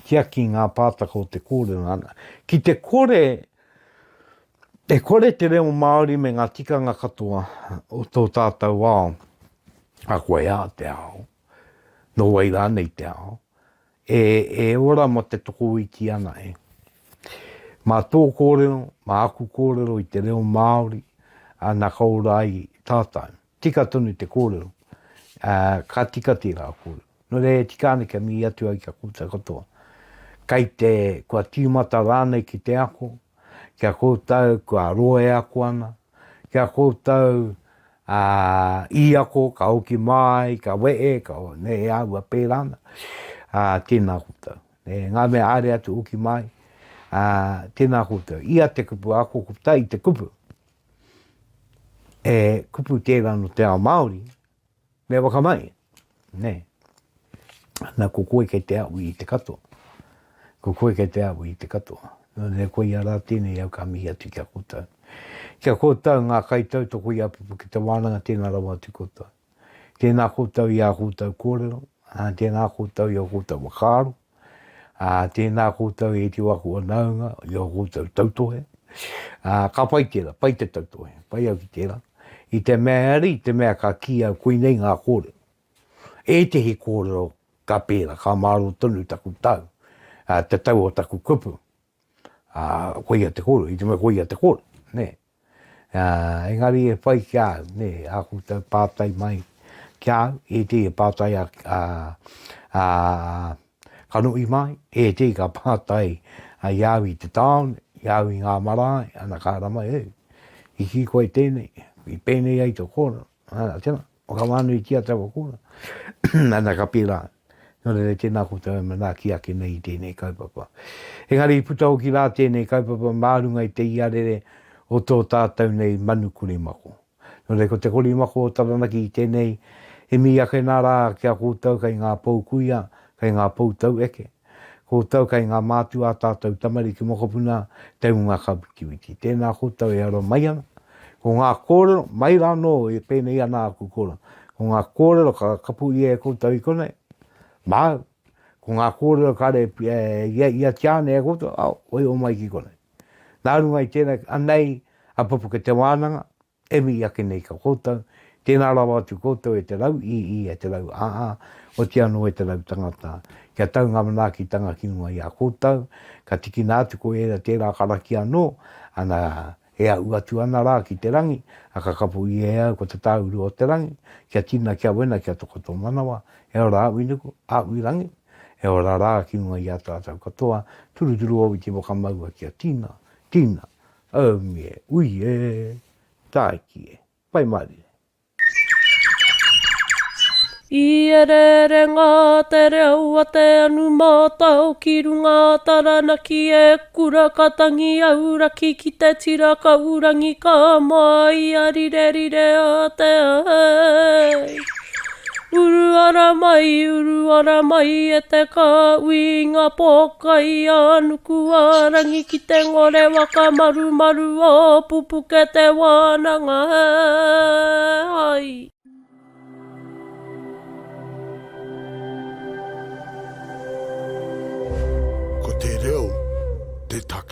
B: tiaki ngā pātaka o te kōrero. Ana, ki te kore, e kore te reo Māori me ngā tikanga katoa o tō tātou ao, a koe a te ao, nō wai rānei te ao, e, e ora mō te tokoiti ana e. Mā tō kōrero, mā aku kōrero i te reo Māori, ana ka ora ai tātou. Tika tonu te kōrero, ā, ka tika tērā kōrero. Nō reira e tika ana kia mihi atu au ki a koutou katoa. Kei te, kua tīmata rānei ki te ako, ki a koutou kua roa e ako ana, ki a koutou, ā, i ako, ka hoki mai, ka wehe, ka, nē, e āhua pērā ana, ā, tēnā koutou. Nē, ngā mea haere atu hoki mai, ā, tēnā koutou. Ia te kupu ako koutou i te kupu. E kupu tērā nō te ao Māori, me whakamai, nē. Ana, ko koe kei te awi i te katoa. Ko koe kei te awi i te katoa. Nō reira, koia rā tēnei au ka mihi atu ki a koutou. Ki a koutou ngā kaitautoko i a Pupuke Te Wānanga, tēnā rawa atu koutou. Tēnā koutou i ā koutou kōrero, ā, tēnā koutou i ō koutou whakaaro, ā, tēnā koutou i ētehi o aku whanaunga, i ō koutou tautohe. Ā, ka pai tērā, pai te tautohe, pai au ki tērā. I te mea, i te mea ka kī au koinei ngā kōrero. Ētehi kōrero ka pērā, ka mārō tonu taku tau, ā, te tau o taku kupu. Ā, koia te kōrero, i te mea koia te kōrero, nē. Ā, engari e whai ki a au, nē, ā koutou pātai mai ki a au, ētehi e pātai a, a, a, kanohi mai, ētehi ka pātai i a au i te tāone, i a au i ngā marae, ana ka ara mai, e, i kī koe tēnei, i pēnei ai tō kōrero, ana, tēnā. Whakamānuitia taua kōrero. Nana ka pērā. Nō reira, tēnā koutou e manaaki ake nei i tēnei kaupapa. Engari i puta hoki rā tēnei kaupapa mā runga i te iarere o tō tātou nei manu korimako. Nō reira, ko te korimako o Taranaki i tēnei e mihi ake nā rā ki a koutou kei ngā pou kuia, kei ngā pou taueke. Koutou kei ngā mātua ā tātou tamariki mokopuna te hunga kawitiwiti. Tēnā koutou e aro mai ana. Ko ngā kōrero, mai rā anō e pēnei ana āku kōrero. Ko ngā kōrero ka kapu ia e koutou i konei, māu. Ko ngā kōrero kāre e ia tiāne e koutou, ao, waiho mai ki konei. Nā runga i tēnei, anei a Pupuke Te Wānanga, E mihi ake nei ka koutou, tēnā rawa atu koutou e te rau ii, e te rau aa, oti anō e te rau tangata. Kia tau ngā manaakitanga ki runga i a koutou, ka tikina atu ko ērā tērā karakia anō, ana, e ahu atu ana rā ki te rangi, a ka kapo i e au ko te tāuru o te rangi, kia tina, kia wena, kia toko tō manawa, e ora a Uinuku, a Uirangi, e ora rā ki runga i a tātou katoa, turuturu o witi whakamaua kia tina, tina, Aumi e, ui e, tāiki e, pai mārire.
A: I ereerenga te reo a te anu mātao ki runga a Taranaki e kura ka tangi auraki ki te tira kaurangi ka māia rirerire a te ai. Uru ara mai, uru ara mai e te kāhui i ngā pōkai a Nukuārangi ki te ngore waka marumaru o Pupuke te wānanga ai.
E: Ko te reo.